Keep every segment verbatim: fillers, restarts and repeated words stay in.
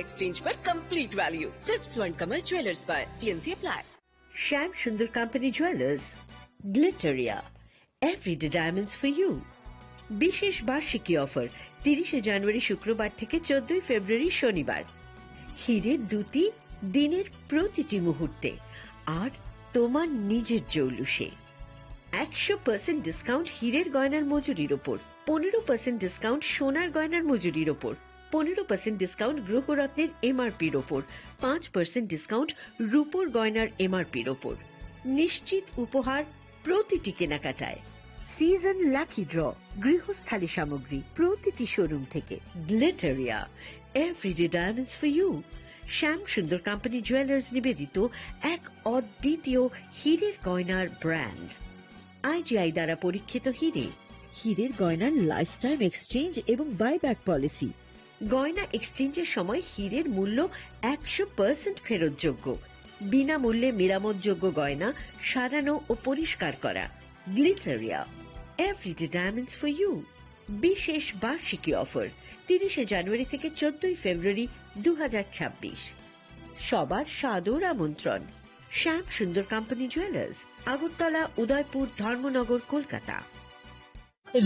Exchange पर complete value सिर्फ Swarna Kamal jewellers पर। T N C apply। Shyam Sundar company jewellers, Glitteria, everyday diamonds for you. বিশেষ বার্ষিকী অফার, তিরিশে জানুয়ারি শুক্রবার থেকে চোদ্দই ফেব্রুয়ারি শনিবার। হিরে দ্যুতি দিনের প্রতিটি মুহূর্তে, আর তোমার নিজের জৌলুসে। একশো পার্সেন্ট ডিসকাউন্ট হিরের গয়নার মজুরির ওপর, পনেরো পার্সেন্ট ডিসকাউন্ট সোনার গয়নার মজুরির ওপর, পনেরো পার্সেন্ট ডিসকাউন্ট গ্রহরত্নের এমআরপির ওপর, পাঁচ পার্সেন্ট ডিসকাউন্ট রূপোর গয়নার এমআরপির ওপর। নিশ্চিত উপহার প্রতিটি কেনাকাটায়। সিজন লাকি ড্র, গৃহস্থালী সামগ্রী প্রতিটি শোরুম থেকে। Glitteria, everyday diamonds for you. Shyam Sundar company jewellers নিবেদিত এক অদ্বিতীয় হীরের গয়নার ব্র্যান্ড। আইজিআই দ্বারা পরীক্ষিত হীরে। হীরের গয়নার লাইফ টাইম এক্সচেঞ্জ এবং বাইব্যাক পলিসি। গয়না এক্সচেঞ্জের সময় হীরের মূল্য একশো পার্সেন্ট ফেরতযোগ্য। বিনামূল্যে মেরামতযোগ্য গয়না সারানো ও পরিষ্কার করা। Glitteria, everyday diamonds for you. বিশেষ বার্ষিকী অফার, তিরিশে জানুয়ারি থেকে চোদ্দই ফেব্রুয়ারি দু হাজার ছাব্বিশ। সবার সাদর আমন্ত্রণ। শ্যাম সুন্দর কোম্পানি জুয়েলার্স, আগরতলা, উদয়পুর, ধর্মনগর, কলকাতা।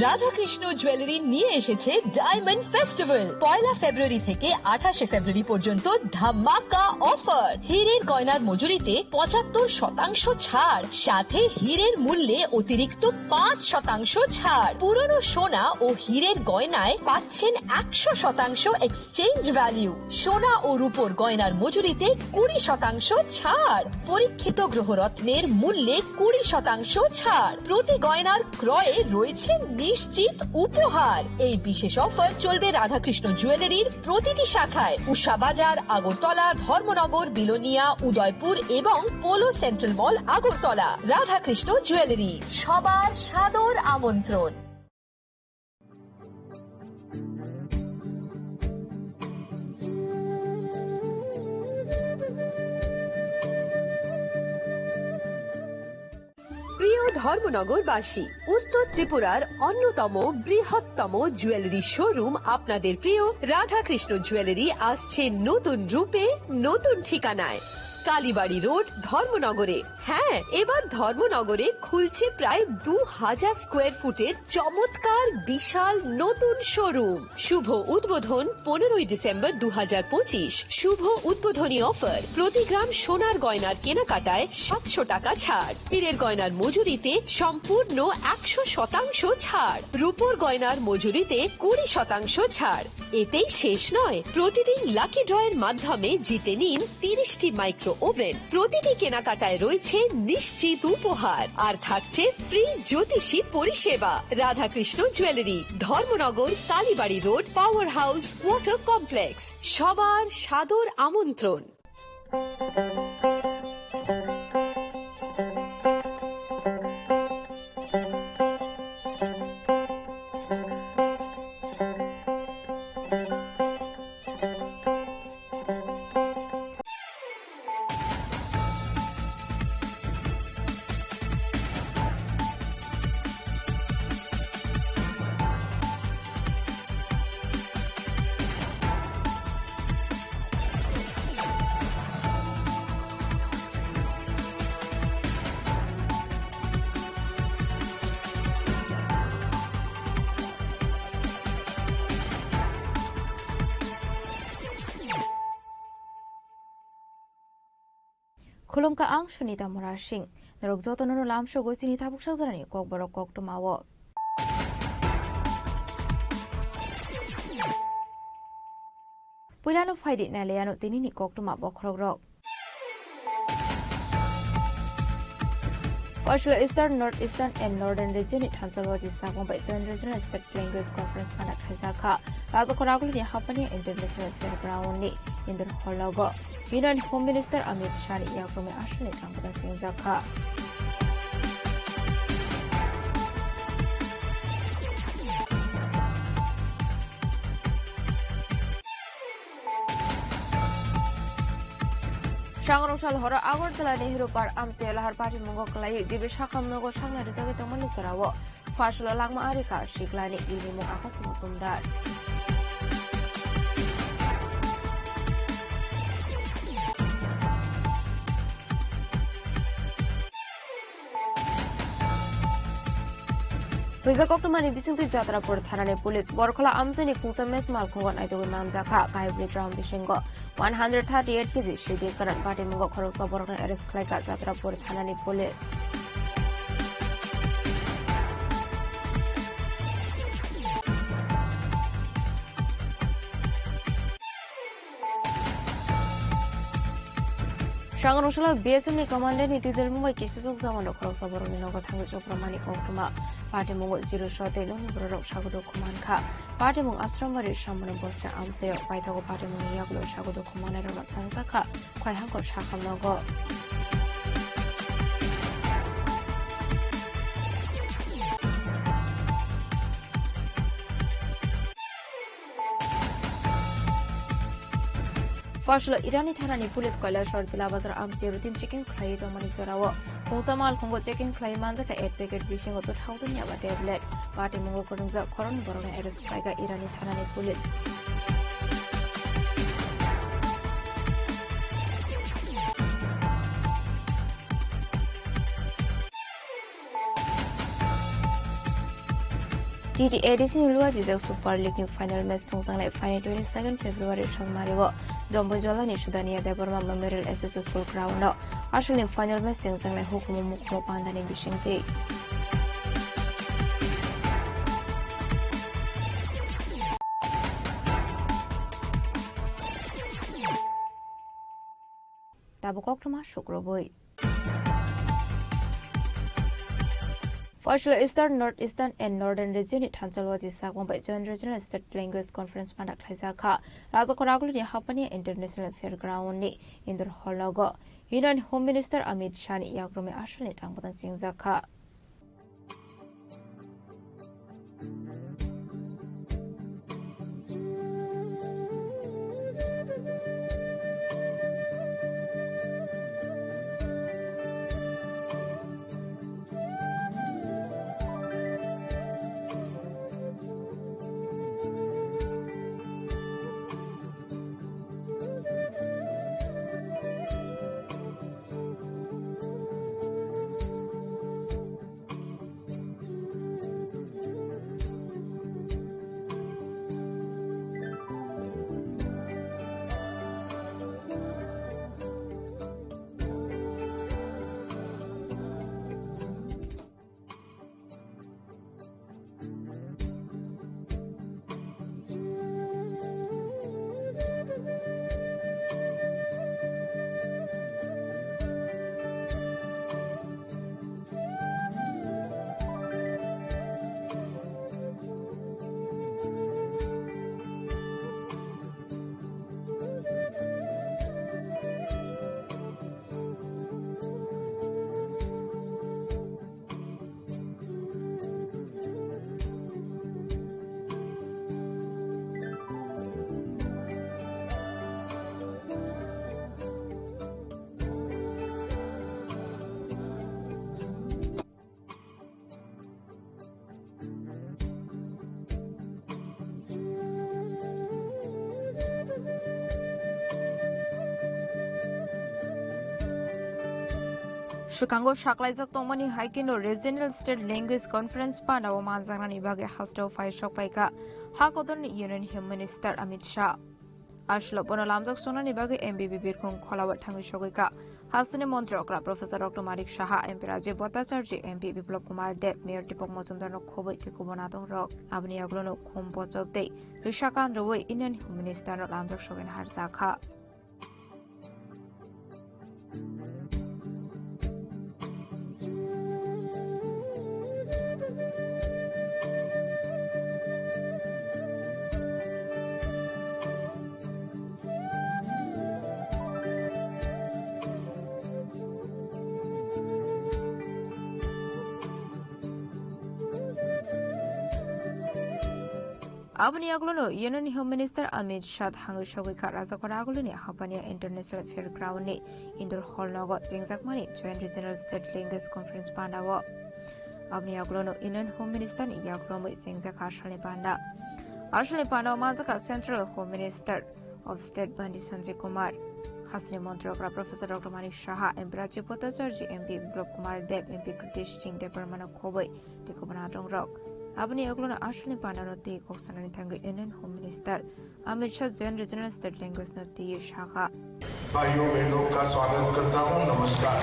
রাধাকৃষ্ণ জুয়েলারি নিয়ে এসেছে ডায়মন্ড ফেস্টিভ্যাল। পয়লা ফেব্রুয়ারি থেকে আঠাশে ফেব্রুয়ারি পর্যন্ত ধামাকা অফার। হীরের গয়নার মজুরিতে পঁচাত্তর শতাংশ ছাড়, সাথে হীরের মূল্যে অতিরিক্ত পাঁচ শতাংশ ছাড়। পুরনো সোনা ও হীরের গয়নায় পাচ্ছেন একশো শতাংশ এক্সচেঞ্জ ভ্যালু। সোনা ও রূপোর গয়নার মজুরিতে কুড়ি শতাংশ ছাড়। পরীক্ষিত গ্রহরত্নের মূল্যে কুড়ি শতাংশ ছাড়। প্রতি গয়নার ক্রয়ে রয়েছে নিশ্চিত উপহার। এই বিশেষ অফার চলবে রাধাকৃষ্ণ জুয়েলারির প্রতিটি শাখায়, উষা বাজার, আগরতলা, ধর্মনগর, বিলোনিয়া, উদয়পুর এবং পোলো সেন্ট্রাল মল, আগরতলা। রাধাকৃষ্ণ জুয়েলারি, সবার সাদর আমন্ত্রণ। প্রিয় ধর্মনগরবাসী, উত্তর ত্রিপুরার অন্যতম বৃহত্তম জুয়েলারি শোরুম আপনাদের প্রিয় রাধাকৃষ্ণ জুয়েলারি আসছে নতুন রূপে, নতুন ঠিকানায়। কালীবাড়ি রোড, ধর্মনগরে। হ্যাঁ, এবার ধর্মনগরে খুলছে প্রায় দু হাজার স্কোয়ার ফুটের চমৎকার বিশাল নতুন শোরুম। শুভ উদ্বোধন পনেরোই ডিসেম্বর দু হাজার পঁচিশ। শুভ উদ্বোধনী অফার, প্রতি গ্রাম সোনার গয়নার কেনাকাটায় সাতশো টাকা ছাড়। হীরের গয়নার মজুরিতে সম্পূর্ণ একশো শতাংশ ছাড়। রূপোর গয়নার মজুরিতে কুড়ি শতাংশ ছাড়। এতেই শেষ নয়, প্রতিদিন লাকি ড্রয়ের মাধ্যমে জিতে নিন তিরিশটি মাইক্রো ওভেন। প্রতিটি কেনাকাটায় রয়েছে নিশ্চিত উপহার, আর থাকছে ফ্রি জ্যোতিষী পরিষেবা। Radhakrishna jewellery, Dharmanagar, Kalibari road, power house, water complex. সবার সাদর আমন্ত্রণ। Khulumkha ang Sunita Murasing. Norok jotono no lamsogo chini tabuk sakjorani kokborok koktwmao. Puilano phaidi nailaiano tinini koktwma bokhorokrok. Western, North Eastern and Northern Region ni thansa logis sagong bai Joint Regional State Language Conference phana khlaijakha. Rajakhor agulini Hapani International Fair Ground ni indoor hall o Union Home Minister Amit Shah ni yakrumi aswkni kangkung chengjakha. Sangrong sal horo Agartala Nehru Park amchai lahar patimungo kwlaiwi G B Sakham nogo sakna rijagwi tongmani jorao. Phasalo langma arikha siklani ilimung Akash Mojumdar. Huijak koktwmani bisingtwi Jatrapur thanani police Borkhola amchaini khungsa mech malkhungo naitugwi manjakha. Kaibri drum bisingo one hundred thirty-eight K G sidi kwran patimungo khoroksa borokno arrest khlaikha Jatrapur thanani police. Sangrong salo B S F ni commandant ni twijlmung bai kisijwk jawan rok khoroksa borokni nogo thangwi chopramani koktwma patimungo jiru so tei nokni borok rok sago dukhu mankha. Patimung Asrambari Samani Bosra amchaio paithago patimungni yagulo sago dukhu manai rokno thangjakha Khwaihangko sakham nogo. Faslo Irani thanani police Kailasor Tila Bazar amchaio routine checking khlaiwi tongmani jorao khungsa malkhungo checking khlaiwi manjakha eight packet bisingo two thousand yaba tablet. Patimungo kwrwngjak khoroknwi borokno arrest khlaikha Irani thanani police. T T A D C ni luajijak Super League ni final match thungjaknai phaini twenty-second February Songmari o Jomboijola ni Sudania Debbarma Memorial S S O School ground o aswk ni final match chengjaknai hukumu mukumu pandani bisingtwi. Tabuk koktwma sukrubwi. Faslo Eastern, North Eastern and Northern Region ni thansa luaji sakmung bai Joint Regional State Language Conference panda khlaijak kha. Rajakhor agulini Hapania International Fairground ni indoor hall nogo Union Home Minister Amit Shah ni yakrumwi asalni tangbatang chingjak kha. Swkango saklaijak tongmani hai kheno Regional State Language Conference panda o manjaknani bagwi hasteo phai sok paikha ha kotorni Union Home Minister Amit Shah. Aswk bono lamjak sonani bagwi M P P Birkhung Khola o thangwi sogwi kha. Hasteni montri okra Professor Doctor Manik Saha, M P Rajiv Bhattacharjee, M P Biplab Kumar Deb, Mayor Deepak Majumdar no khobwi tei kubun adong rok. Aboni yagulo no khum bochok tei rwsa kan rwui Union Home Minister no lamjak sogwi naharjak kha. Aboni yagulo no Union Home Minister Amit Shah thangwi sogwi kha Rajakhor agulini Hapania International Fairground ni indoor hall nogo chengjakmani Joint Regional State Language Conference panda o. Aboni yagulo no Union Home Minister ni yagulo mwi chengjak kha asalni panda. Asalni panda o manjak kha Central Home Minister of State Bhante Sanjay Kumar, hasteni montri okra Professor Doctor Manik Saha, M P Rajiv Bhattacharjee, M P Biplab Kumar Deb, M P Kritish Singh Debbarma no khobwi tei kubun adong rok. Aboni uklokno aswkni panano twi kok sanani thangwi Union Home Minister Amit Shah Jain Regional State Language no twiwi sakha. भाइयों बहनों का स्वागत करता हूं, नमस्कार।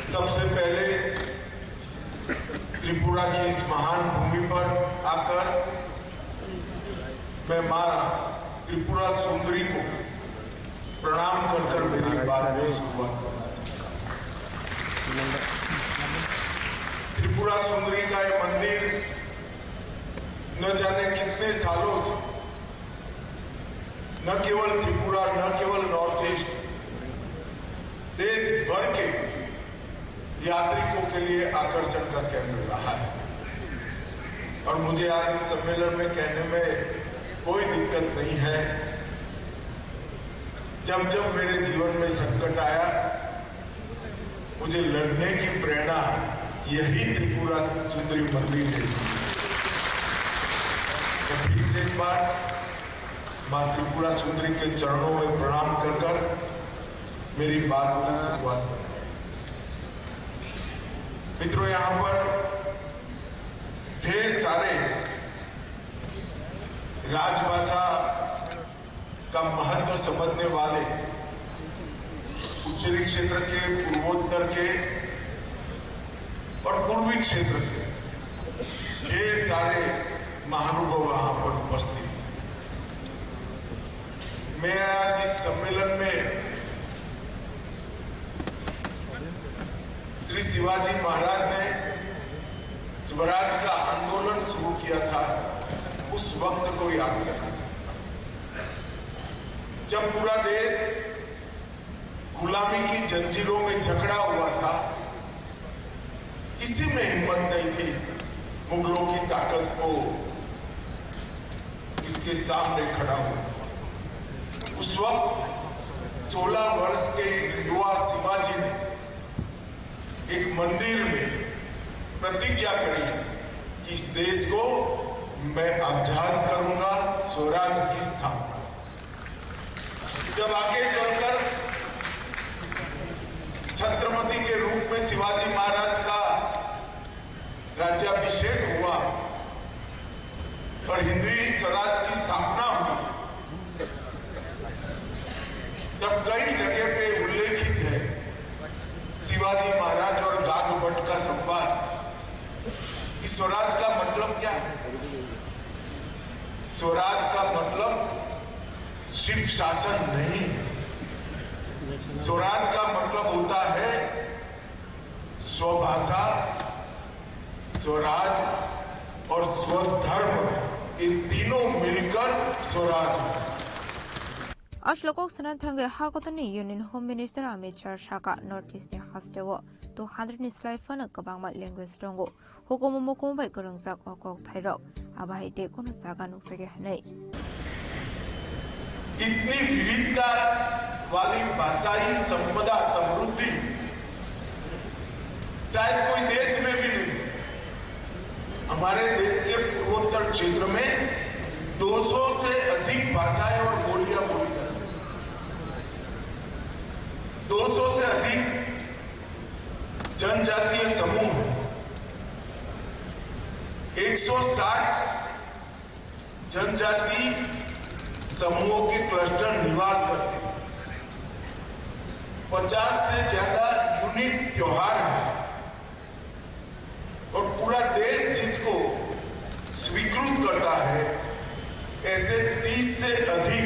सबसे पहले त्रिपुरा की इस महान भूमि पर आकर मैं माँ त्रिपुरा सुंदरी को प्रणाम कर कर मेरी बात की शुरुआत करना चाहता हूँ। त्रिपुरा सुंदरी का ये मंदिर न जाने कितने सालों से न केवल त्रिपुरा, न केवल नॉर्थ ईस्ट, देश भर के यात्रिकों के लिए आकर्षण का केंद्र रहा है। और मुझे आज इस सम्मेलन में कहने में कोई दिक्कत नहीं है। जब जब मेरे जीवन में संकट आया, मुझे लड़ने की प्रेरणा यही त्रिपुरा सुंदरी मंदिर देती है। मैं फिर से एक बार माँ त्रिपुरा सुंदरी के चरणों में प्रणाम कर कर मेरी बात की शुरुआत करता हूँ। मित्रों, यहाँ पर ढेर सारे राजभाषा का महत्व समझने वाले उत्तरी क्षेत्र के, पूर्वोत्तर के और पूर्वी क्षेत्र के ढेर सारे महानुभाव वहां पर उपस्थित हैं। मैं आज इस सम्मेलन में श्री शिवाजी महाराज ने स्वराज का आंदोलन शुरू किया था, उस वक्त को याद करना चाहता हूं, जब पूरा देश गुलामी की जंजीरों में जकड़ा हुआ था, किसी में हिम्मत नहीं थी मुगलों की ताकत को इसके सामने खड़ा हुआ। उस वक्त सोलह वर्ष के एक युवा शिवाजी ने एक मंदिर में प्रतिज्ञा करी कि इस देश को मैं आजाद करूंगा, स्वराज की स्थापना। जब आगे चलकर छत्रपति के रूप में शिवाजी महाराज का राज्याभिषेक हुआ और हिंदवी स्वराज की स्थापना हुई, तब कई जगह पे उल्लेखित है शिवाजी महाराज और गांग भट्ट का संवाद। इस स्वराज का मतलब क्या है? स्वराज का मतलब सिर्फ शासन नहीं, स्वराज का मतलब होता है स्वभाषा, स्वराज और स्वधर्म, इन तीनों मिलकर स्वराज होता है। Aswk kok sana thangwi ha kotorni Union Home Minister Amit Shah sakha, North East ni hasteo two hundred ni slai phano kwbangma language tongo. Hukumu mukumu bai kwrwngjak o kok thairok, abo hai tei kunu jaga nukjagya hwnwi. इतनी विविधता वाली भाषाई संपदा, समृद्धि शायद कोई देश में भी नहीं। हमारे देश के पूर्वोत्तर क्षेत्र में दो सौ से अधिक भाषाएं और बोलियां बोली जाती हैं। दो सौ से अधिक जनजातीय समूह हैं। एक सौ साठ जनजाति समूहों के क्लस्टर निवास करते हैं। पचास से ज्यादा यूनिक त्योहार हैं और पूरा देश जिसको स्वीकृत करता है, ऐसे तीस से अधिक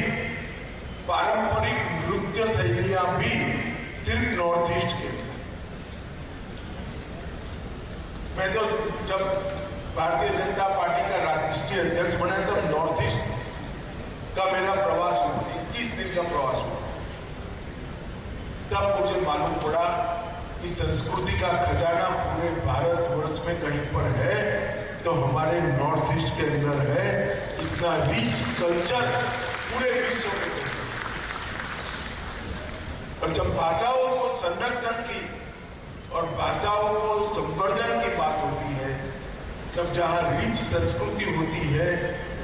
पारंपरिक नृत्य शैलियां भी सिर्फ नॉर्थ ईस्ट के। मैं तो जब भारतीय जनता पार्टी का राष्ट्रीय अध्यक्ष बना, तब नॉर्थ ईस्ट का मेरा प्रवास हुआ, इक्कीस दिन का प्रवास हुआ। तब मुझे मालूम पड़ा कि संस्कृति का खजाना पूरे भारतवर्ष में कहीं पर है तो हमारे नॉर्थ ईस्ट के अंदर है। इतना रिच कल्चर पूरे विश्व में नहीं। और जब भाषाओं को संरक्षण की और भाषाओं को संवर्धन की बात होती है, तब जहाँ रिच संस्कृति होती है,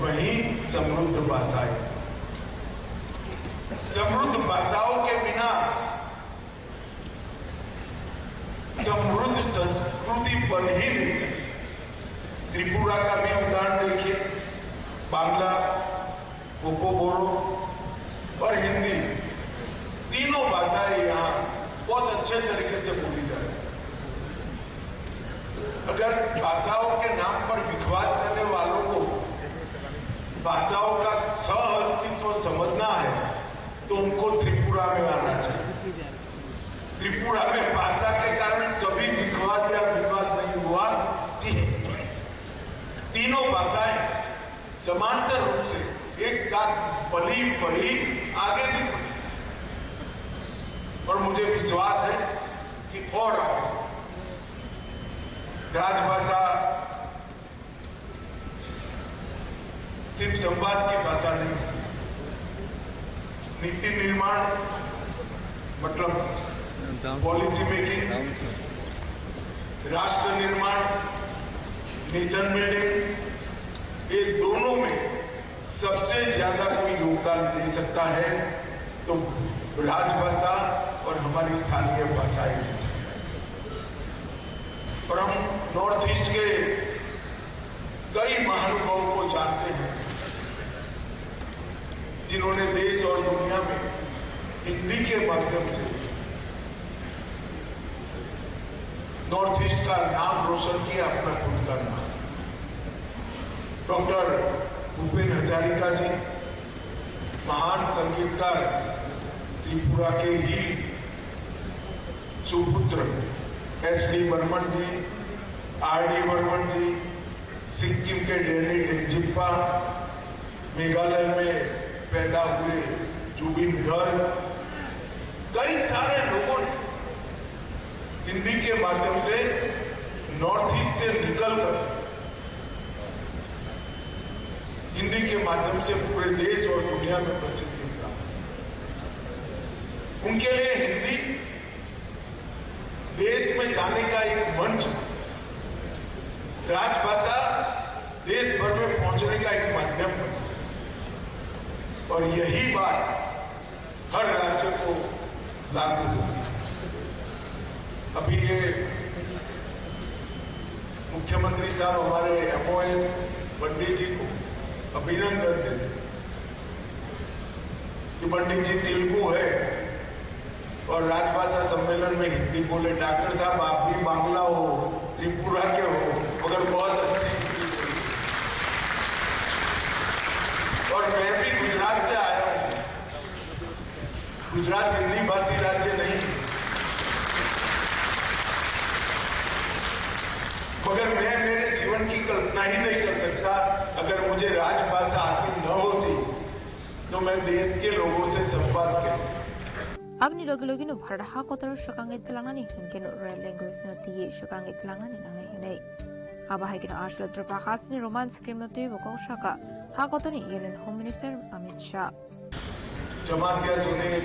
वहीं समृद्ध भाषाएं। समृद्ध भाषाओं के बिना समृद्ध संस्कृति संस्कृति बन ही नहीं सकती। त्रिपुरा का भी उदाहरण देखिए, बांग्ला, कोको बोरो और हिंदी, तीनों भाषाएं यहाँ बहुत अच्छे तरीके से बोली जा रही है। अगर भाषाओं के नाम पर विवाद करने वालों को भाषाओं का सह अस्तित्व समझना है, तो उनको त्रिपुरा में आना चाहिए। त्रिपुरा में भाषा के कारण कभी विवाद या विवाद नहीं हुआ। ती-, तीनों भाषाएं समांतर रूप से एक साथ पली बढ़ी, आगे भी बढ़ी। और मुझे विश्वास है कि और आगे। राजभाषा सिर्फ संवाद की भाषा नहीं, नीति निर्माण मतलब पॉलिसी मेकिंग, राष्ट्र निर्माण, नेशन बिल्डिंग, ये दोनों में सबसे ज्यादा कोई योगदान दे सकता है तो राजभाषा और हमारी स्थानीय भाषाएं दे सकता है। और हम नॉर्थ ईस्ट के कई महानुभावों को जानते हैं, जिन्होंने देश और दुनिया में हिंदी के माध्यम से नॉर्थ ईस्ट का नाम रोशन किया, अपना खुद का नाम। डॉक्टर भूपेन हजारिका जी, महान संगीतकार, त्रिपुरा के ही सुपुत्र एस डी बर्मन जी, आर डी बर्मन जी, सिक्किम के डैनी डेंगजिप्पा, मेघालय में पैदा हुए जुबिन गर्ग, कई सारे लोगों ने हिंदी के माध्यम से नॉर्थ ईस्ट से निकलकर हिंदी के माध्यम से पूरे देश और दुनिया में प्रसिद्धि प्राप्त की। उनके लिए हिंदी देश में जाने का एक मंच, राजभाषा देश भर में पहुंचने का एक माध्यम बना। और यही बात हर राज्य को लागू होगी। अभी ये मुख्यमंत्री साहब हमारे एमओएस पंडित जी को अभिनंदन देते हैं कि पंडित जी तेलुगु है और राजभाषा सम्मेलन में हिंदी बोले। डॉक्टर साहब, आप भी बांग्ला हो, त्रिपुरा के हो, मगर बहुत अच्छी हिंदी बोली। और मैं भी गुजरात से आया हूँ। गुजरात हिंदी भाषी राज्य नहीं है, मगर मैं मेरे जीवन की कल्पना ही नहीं कर सकता अगर मुझे राजभाषा आती न होती तो मैं देश के लोगों से संवाद कैसे करता? Aboni logi logi no Bharat ha kotor swkangwi twlangnani hinkhe no real language no twiwi swkangwi twlangnani nangnai hwnwi. Abo hai kheno aswk Tripura hasteni Roman script no twiwi bo kok saka ha kotorni Union Home Minister Amit Shah. Jamatia जिन्हें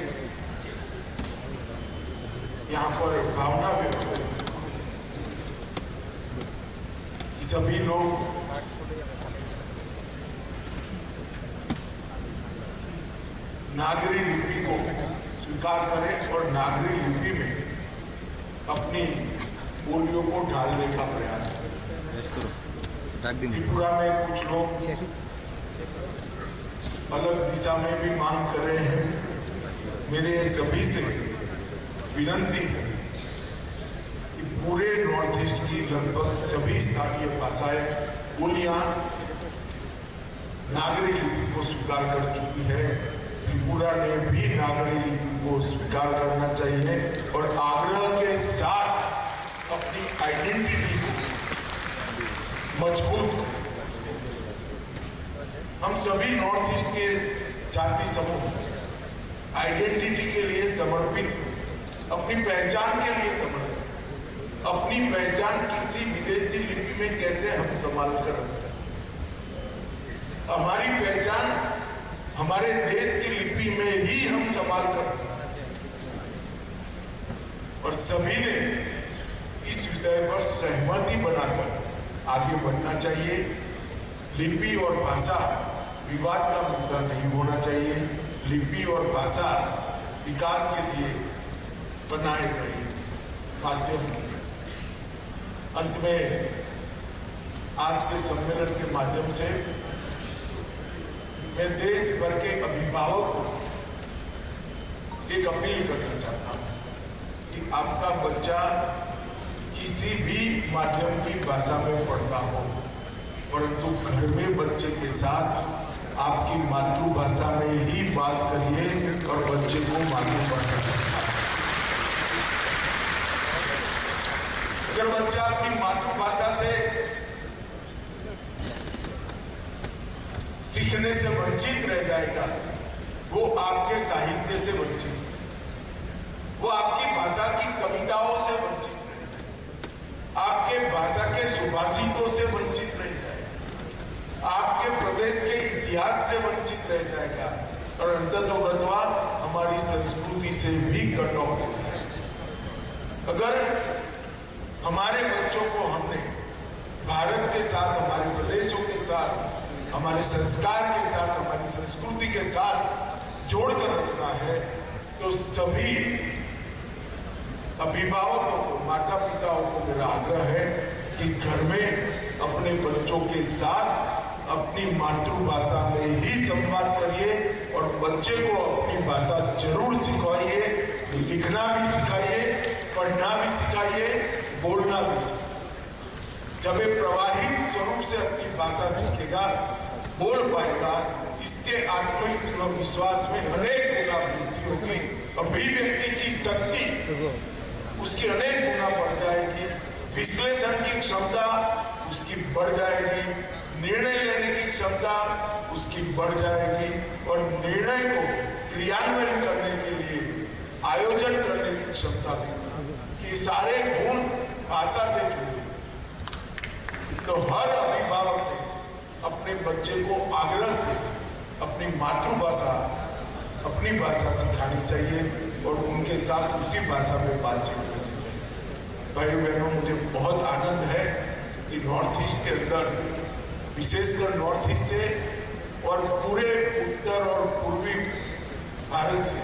यहाँ पर भावना व्यक्त करें कि सभी लोग नागरी लिपि को स्वीकार करें और नागरी लिपि में अपनी बोलियों को ढालने का प्रयास करें। त्रिपुरा में कुछ लोग अलग दिशा में भी मांग कर रहे हैं। मेरे सभी से विनंती है कि पूरे नॉर्थ ईस्ट की लगभग सभी स्थानीय भाषाएं, बोलियां नागरी लिपि को स्वीकार कर चुकी है। त्रिपुरा ने भी नागरी लिपि को स्वीकार करना चाहिए और आग्रह के साथ अपनी आइडेंटिटी को मजबूत करें। हम सभी नॉर्थ ईस्ट के जाति समूह आइडेंटिटी के लिए समर्पित, अपनी पहचान के लिए समर्पित, अपनी पहचान किसी विदेशी लिपि में कैसे हम संभाल कर रख सकते हैं। हमारी पहचान हमारे देश की लिपि में ही हम संभाल कर रख सकते हैं। और सभी ने इस विषय पर सहमति बनाकर आगे बढ़ना चाहिए। लिपि और भाषा विवाद का मुद्दा नहीं होना चाहिए। लिपि और भाषा विकास के लिए बनाए गए माध्यम होंगे। अंत में आज के सम्मेलन के माध्यम से मैं देश भर के अभिभावक को एक अपील करना चाहता हूँ कि आपका बच्चा किसी भी माध्यम की भाषा में पढ़ता हो, परंतु घर में बच्चे के साथ आपकी मातृभाषा में ही बात करिए और बच्चे को मातृभाषा सिखाइए। अगर बच्चा अपनी मातृभाषा से सीखने से वंचित रह जाएगा, वो आपके साहित्य से वंचित, वो आपकी भाषा की कविताओं से वंचित रह जाएगा, आपके भाषा के सुभाषितों से वंचित रह जाएगा, आपके प्रदेश के इतिहास से वंचित रह जाएगा और अंततोगत्वा हमारी संस्कृति से भी कट ऑफ हो जाएगा। अगर हमारे बच्चों को हमने भारत के साथ, हमारे प्रदेशों के साथ, हमारे संस्कार के साथ, हमारी संस्कृति के साथ जोड़कर रखना है, तो सभी अभिभावकों को, माता पिताओं को मेरा आग्रह है कि घर में अपने बच्चों के साथ अपनी मातृभाषा में ही संवाद करिए और बच्चे को अपनी भाषा जरूर सिखाइए, लिखना भी सिखाइए, पढ़ना भी सिखाइए, बोलना भी सिखाइए। जब ये प्रवाहित स्वरूप से अपनी भाषा सीखेगा, बोल पाएगा, इसके आत्मविश्वास में अनेक गुना वृद्धि होगी, अभिव्यक्ति की शक्ति उसकी अनेक गुना बढ़ जाएगी, विश्लेषण की क्षमता उसकी बढ़ जाएगी, निर्णय लेने की क्षमता उसकी बढ़ जाएगी और निर्णय को क्रियान्वयन करने के लिए, आयोजन करने की क्षमता भी। ये सारे गुण भाषा से जुड़े। तो हर अभिभावक ने अपने बच्चे को आग्रह से अपनी मातृभाषा, अपनी भाषा सिखानी चाहिए और उनके साथ उसी भाषा में बातचीत करनी चाहिए। भाइयों बहनों, मुझे बहुत आनंद है कि नॉर्थ ईस्ट के अंदर, विशेषकर नॉर्थ ईस्ट से और पूरे उत्तर और पूर्वी भारत से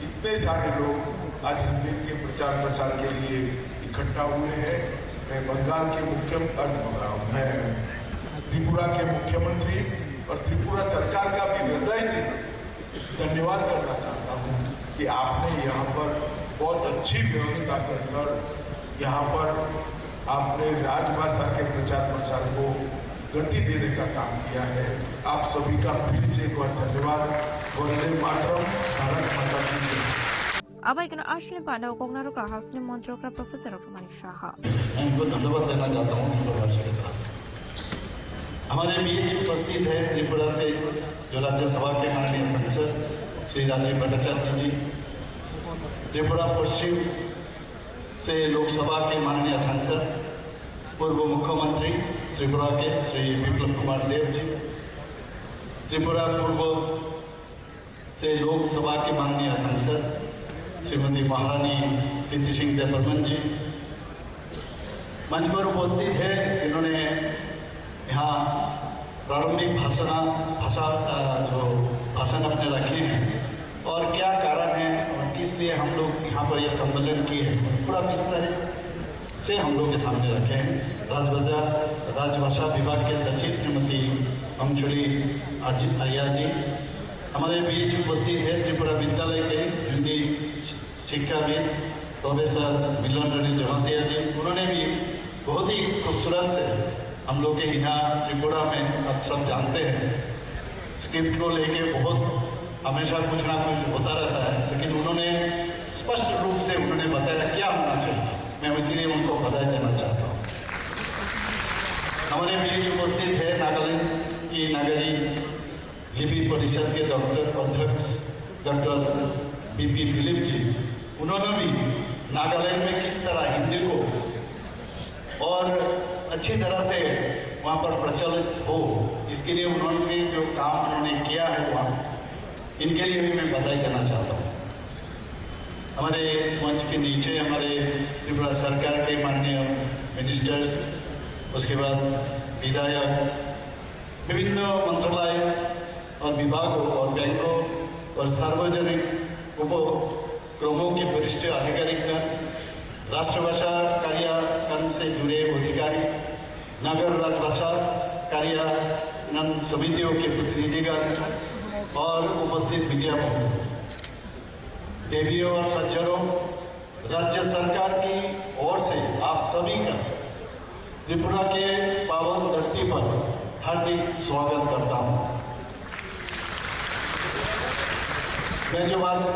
इतने सारे लोग आज हिंदी के प्रचार प्रसार के लिए इकट्ठा हुए हैं। मैं बंगाल के मुख्यम-, अ, मैं त्रिपुरा के मुख्यमंत्री और त्रिपुरा सरकार का भी हृदय से धन्यवाद करना चाहता हूँ कि आपने यहाँ पर बहुत अच्छी व्यवस्था कर कर यहाँ पर आपने राजभाषा के प्रचार प्रसार को गति देने का काम किया है। आप सभी का फिर से एक बार धन्यवाद। वंदे मातरम। भारत माता की जय। Abai kano asli panda o koknaro ka hasni montrokra Professor Dr. Manik Saha. Ang ko dhanyabad dena chahta hoon Tripura Rajya ki taraf se. Hamare beech upastith hai Tripura se jo Rajya Sabha ke maanniya sansad Shri Rajiv Bhattacharya ji, Tripura Paschim se Lok Sabha ke maanniya sansad, Purbo Mukhyamantri Tripura ke Shri Biplab Kumar Deb ji, Tripura Purbo से लोकसभा के माननीय सांसद श्रीमती महारानी प्रीति सिंह देव बर्मन जी, मंच पर उपस्थित हैं, जिन्होंने यहाँ प्रारंभिक भाषण, भाषा, अ, जो भाषण अपने रखे हैं और क्या कारण है और किस लिए हम लोग यहाँ पर यह सम्मेलन किए हैं, पूरा विस्तारित से हम लोग के सामने रखे हैं। राजभाषा, राजभाषा विभाग के सचिव श्रीमती अंशुली आर्य-, आर्या जी, हमारे बीच उपस्थित है त्रिपुरा विद्यालय के हिंदी शिक्षाविद प्रोफेसर मिलन रंजन जमातिया जी, उन्होंने भी बहुत ही खूबसूरत से हम लोग के यहाँ त्रिपुरा में, आप सब जानते हैं, स्क्रिप्ट को लेके बहुत हमेशा कुछ ना कुछ होता रहता है, लेकिन उन्होंने स्पष्ट रूप से उन्होंने बताया क्या होना चाहिए। मैं इसीलिए उनको बधाई देना चाहता हूँ। हमारे बीच उपस्थित है नागालैंड की नागरी लिपि परिषद के डॉक्टर अध्यक्ष डॉक्टर बीपी फिलिप जी, उन्होंने भी नागालैंड में किस तरह हिंदी को और अच्छी तरह से वहाँ पर प्रचलित हो, इसके लिए उन्होंने जो काम उन्होंने किया है वहाँ, इनके लिए भी मैं बधाई देना चाहता हूँ। हमारे मंच के नीचे हमारे त्रिपुरा सरकार के माननीय मिनिस्टर्स, उसके बाद विधायक, विभिन्न मंत्रालय और विभागों और बैंकों और सार्वजनिक उपक्रमों के वरिष्ठ अधिकारीगण, राष्ट्रभाषा कार्यान्वयन से जुड़े अधिकारी, नगर राजभाषा कार्यान्वयन समितियों के प्रतिनिधिगण और उपस्थित मीडिया बंधु, देवियों और सज्जनों, राज्य सरकार की ओर से आप सभी का त्रिपुरा के पावन धरती पर हार्दिक स्वागत करता हूँ। मैं जो आज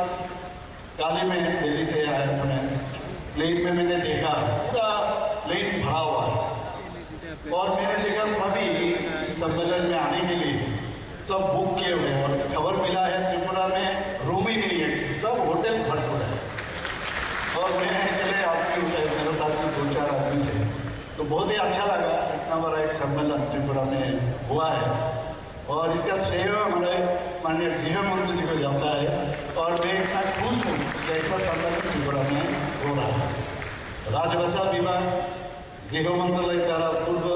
काली में दिल्ली से आया था, मैं प्लेन में मैंने देखा, पूरा प्लेन भरा हुआ है। और मैंने देखा सभी इस सम्मेलन में आने के लिए सब बुक किए हुए हैं। और खबर मिला है त्रिपुरा में रूम ही नहीं है, सब होटल भरपूर है। और मैं अकेले आदमी हूँ, शायद मेरे साथ भी दो चार आदमी थे, तो बहुत ही अच्छा लगा। इतना बड़ा एक सम्मेलन त्रिपुरा में हुआ है और इसका श्रेय हमारे माननीय गृह मंत्री जी को जाता है। और मैं इतना खुश हूँ कि ऐसा सम्मेलन त्रिपुरा में हो रहा है। राजभाषा विभाग, गृह मंत्रालय द्वारा पूर्व,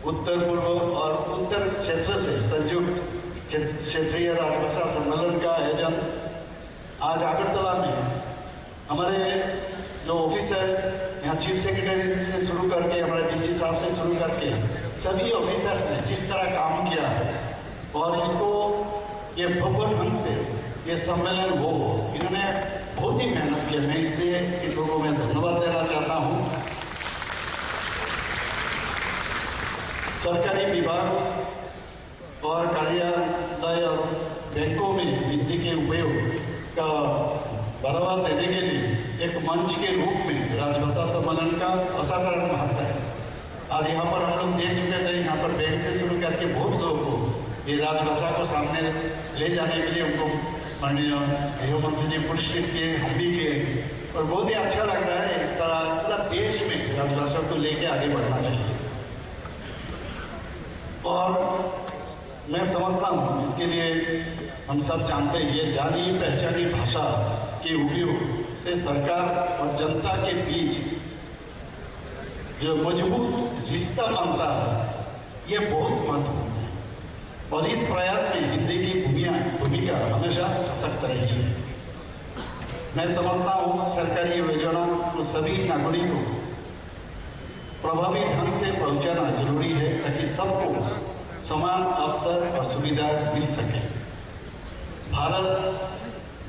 उत्तर पूर्व और उत्तर क्षेत्र से संयुक्त क्षेत्र-, क्षेत्रीय राजभाषा सम्मेलन का आयोजन आज अगरतला में हमारे जो ऑफिसर्स, यहाँ चीफ सेक्रेटरी से शुरू करके, हमारे डीजी साहब से शुरू करके सभी ऑफिसर्स ने जिस तरह काम किया है और इसको ये भव्य ढंग से ये सम्मेलन हो, इन्होंने बहुत ही मेहनत किया। मैं इसलिए इन लोगों में धन्यवाद देना चाहता हूँ। सरकारी विभाग और कार्यालय और बैंकों में हिंदी के उपयोग का बढ़ावा देने के लिए एक मंच के रूप में राजभाषा सम्मेलन का असाधारण महत्व है। आज यहाँ पर हम लोग देख चुके थे, यहाँ पर बैंक से शुरू करके बहुत लोगों को ये राजभाषा को सामने ले जाने के लिए उनको माननीय गृह मंत्री जी पुरस्कृत किए, हम भी किए, और बहुत ही अच्छा लग रहा है। इस तरह पूरा देश में राजभाषा को लेके आगे बढ़ना चाहिए। और मैं समझता हूँ, इसके लिए हम सब जानते हैं, ये जानी पहचानी भाषा के उपयोग से सरकार और जनता के बीच जो मजबूत रिश्ता बनता है, ये बहुत महत्वपूर्ण है। और इस प्रयास में हिंदी की भूमिया-, भूमिका हमेशा सशक्त रही है। मैं समझता हूँ, सरकारी योजना को सभी नागरिकों प्रभावी ढंग से पहुंचाना जरूरी है, ताकि सबको समान अवसर और सुविधा मिल सके। भारत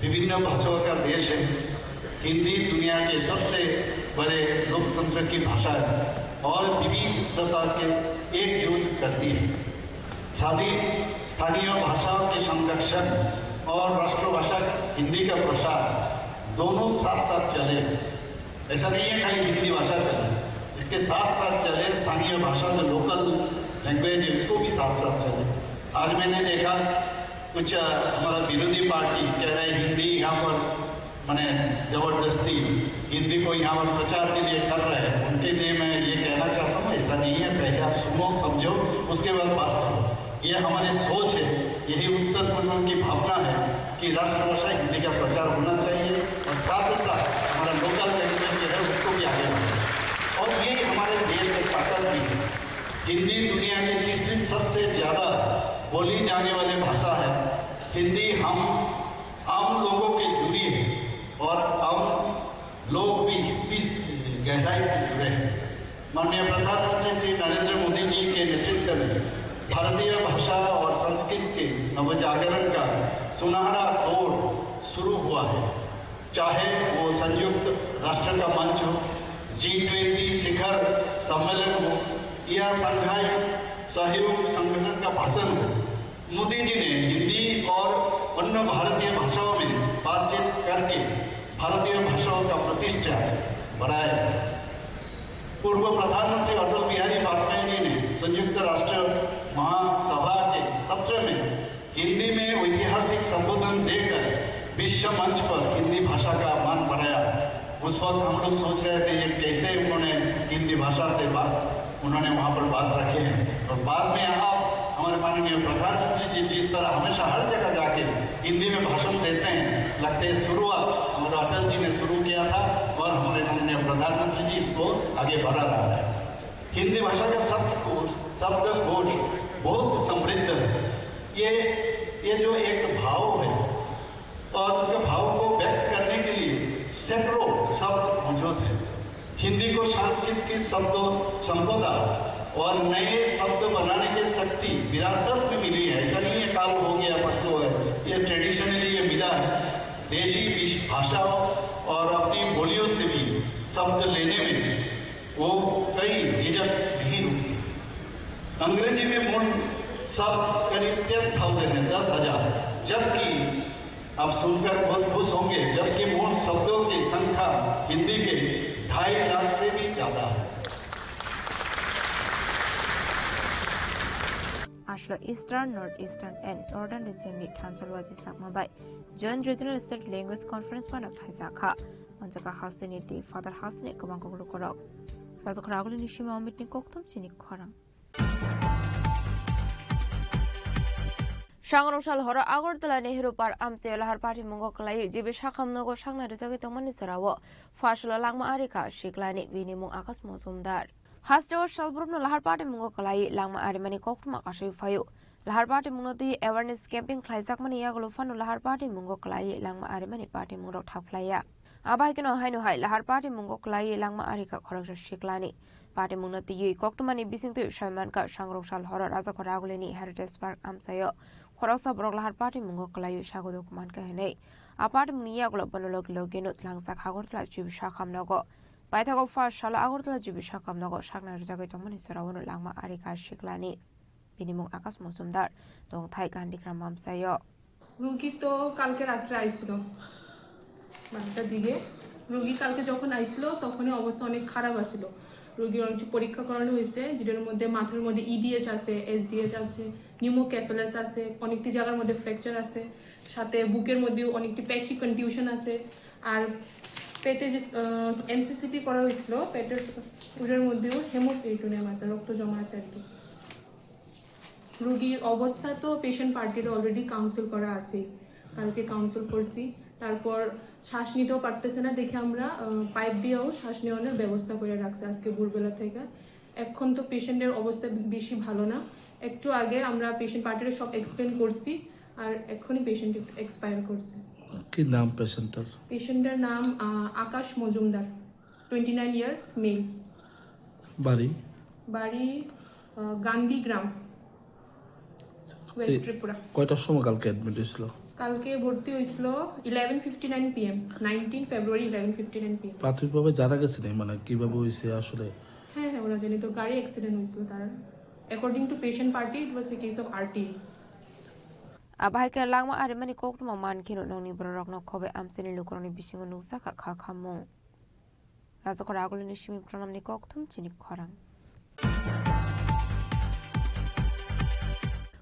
विभिन्न भाषाओं का देश है। हिंदी दुनिया के सबसे बड़े लोकतंत्र की भाषा है और विविधता के एकजुट करती है। शादी, स्थानीय भाषाओं के संरक्षण और राष्ट्रभाषा हिंदी का प्रसार दोनों साथ-साथ चले। ऐसा नहीं है खाली हिंदी भाषा चले, इसके साथ-साथ चले, स्थानीय भाषा जो लोकल लैंग्वेज है, उसको भी साथ-साथ चले। आज मैंने देखा कुछ, अ, हमारा विरोधी पार्टी कह रहे हैं हिंदी यहाँ पर माने जबरदस्ती हिंदी को यहाँ पर प्रचार के लिए कर रहे हैं, उनके लिए मैं ये कहना चाहता हूँ, ऐसा नहीं है। पहले आप सुनो, समझो, उसके बाद बात करो। ये हमारी सोच है, यही उत्तर पूर्व की भावना है कि राष्ट्रभाषा हिंदी का प्रचार होना चाहिए और साथ ही साथ हमारा लोकल लैंग्वेज जो है, उसको भी आगे बढ़ाना। और ये हमारे देश की ताकत भी है। हिंदी दुनिया की तीसरी सबसे ज्यादा बोली जाने वाली भाषा है। हिंदी हम आम लोगों के जुड़ी है और हम लोग भी इतनी गहराई से जुड़े हैं। माननीय प्रधानमंत्री श्री नरेंद्र मोदी जी के नेतृत्व में भारतीय भाषा और संस्कृत के नवजागरण का सुनहरा दौर शुरू हुआ है। चाहे वो संयुक्त राष्ट्र का मंच हो, जी ट्वेंटी शिखर सम्मेलन हो या शंघाई सहयोग संगठन का भाषण हो, मोदी जी ने हिंदी और अन्य भारतीय भाषाओं में बातचीत करके भारतीय भाषाओं का प्रतिष्ठा बढ़ाया। पूर्व प्रधानमंत्री अटल बिहारी वाजपेयी जी ने संयुक्त राष्ट्र महासभा के सत्र में हिंदी में ऐतिहासिक संबोधन देकर विश्व मंच पर हिंदी भाषा का मान बढ़ाया। उस वक्त हम लोग सोच रहे थे, ये कैसे उन्होंने हिंदी भाषा से बात, उन्होंने वहाँ पर बात रखे हैं। और बाद में आप हमारे माननीय प्रधानमंत्री जी जिस तरह हमेशा हर जगह जाके हिंदी में भाषण देते हैं, लगते हैं शुरुआत हमारे अटल जी ने शुरू किया था और हमारे माननीय प्रधानमंत्री जी इसको आगे बढ़ा रहा है। हिंदी भाषा का शब्दकोश, शब्दकोश बहुत समृद्ध है। ये, ये जो एक भाव है और उसके भाव को व्यक्त करने के लिए सैकड़ों शब्द मौजूद है। शब्दों संपदा और नए शब्द बनाने की शक्ति विरासत में मिली है। ऐसा नहीं है काल हो गया, परसों है, ये ट्रेडिशनली ये मिला है। देशी विश-, भाषाओं और अपनी बोलियों से भी शब्द लेने में वो कई झिझक नहीं रुकती। अंग्रेजी में मूल शब्द करीब टेन थाउजेंड है, दस हजार, जबकि आप सुनकर बहुत खुश होंगे, जबकि मूल शब्दों की संख्या हिंदी के ढाई लाख से भी ज्यादा है। Aswk Eastern, North Eastern and Northern region ni thansa waji sakma bai Joint Regional State Language Conference phano thaisa kha. Manjaka hasteni tei phatar hasteni kwbang kok lukurok. Rajakhor agulini simi Amit ni kokthum chini khorang. Sangrong sal horo Agartala Nehru Park amchaio lahar patimungo kwlaiwi G B Sakham nogo saknai rwjagwi tongmani jorao pha salo langma ari kha siklani, bini mung Akash Mojumdar. Hasteo salbrumno lahar patimungo kwlaiwi langma arimani koktwma kasui phaio. Lahar patimungno twi awareness camping khlaijakmani yagulo phano lahar patimungo kwlaiwi langma arimani patimungrok thaphlaiya. Abo hai kheno haino hai lahar patimungo kwlaiwi langma ari kha khoroksa siklani. Patimungno twiwi koktwmani bisingtwi soi mankha, Sangrong sal horo Rajakhor Agulini Heritage Park amchaio khoroksa borok lahar patimungo kwlaiwi sagoduk mankha hinwi. A patimungni yagulo bono logi logino tlangjak Agartala G B Sakham nogo. Paithago pha salo Agartala G B Sakham nogo saknai rwjagwi tongmani jorao no langma ari kha siklani. Bini mung Akash Mojumdar, tongthai Gandhigram amchaio. রুগী তো কালকে রাত্রে আইছিল বারোটার দিকে। রুগী কালকে যখন আইছিল, তখনই অবস্থা অনেক খারাপ আছিল। রুগীর অনেকটি পরীক্ষা করানো হয়েছে, যেটার মধ্যে মাথার মধ্যে ইডিএইচ আছে, এসডিএইচ আছে, নিউমোকেফালাস আছে, অনেকটি জায়গার মধ্যে ফ্র্যাকচার আছে, সাথে বুকের মধ্যেও অনেকটি প্যাচি কনটিউশন আছে। আর পেটে যে এমসিসিটি করা হয়েছিল, পেটের ওটার মধ্যেও হেমোপেরিটোনিয়াম আছে, রক্ত জমা আছে আর কি। রুগীর অবস্থা তো পেশেন্ট পার্টির অলরেডি কাউন্সিল করা আছে, কালকে কাউন্সিল করছি। তারপর শ্বাস নিতেও পারতেছে না দেখে আমরা পাইপ দিয়েও শ্বাস নেওয়ানোর ব্যবস্থা করে রাখছি আজকে ভোরবেলা থেকে। এখন তো পেশেন্টের অবস্থা বেশি ভালো না। একটু আগে আমরা পেশেন্ট পার্টিরে সব এক্সপ্লেন করছি, আর এখনই পেশেন্ট এক্সপায়ার করছে। কি নাম পেশেন্টটার? পেশেন্টের নাম আহ, Akash Majumdar, twenty nine years, male. বাড়ি? বাড়ি আহ, গান্ধীগ্রাম, ওয়েস্ট ত্রিপুরা। কয়টার সময় কালকে অ্যাডমিট হয়েছিল? কালকে ভর্তি হয়েছিল eleven fifty nine PM, nineteen February, eleven fifty nine PM. প্রাথমিকভাবে জানা গেছে নি, মানে, কিভাবে হয়েছে আসলে? হ্যাঁ হ্যাঁ, ওরা জানি তো, গাড়ি অ্যাক্সিডেন্ট হয়েছিল তার। According to patient party, it was a case of RTI. Abo hai khe langma arimani koktwma man kheno nokni bororokno khobai amchaini lukurokni bisingo nukjakha kha khamung. Rajakhor Agulini simi Pranamni kokthum chini khorang.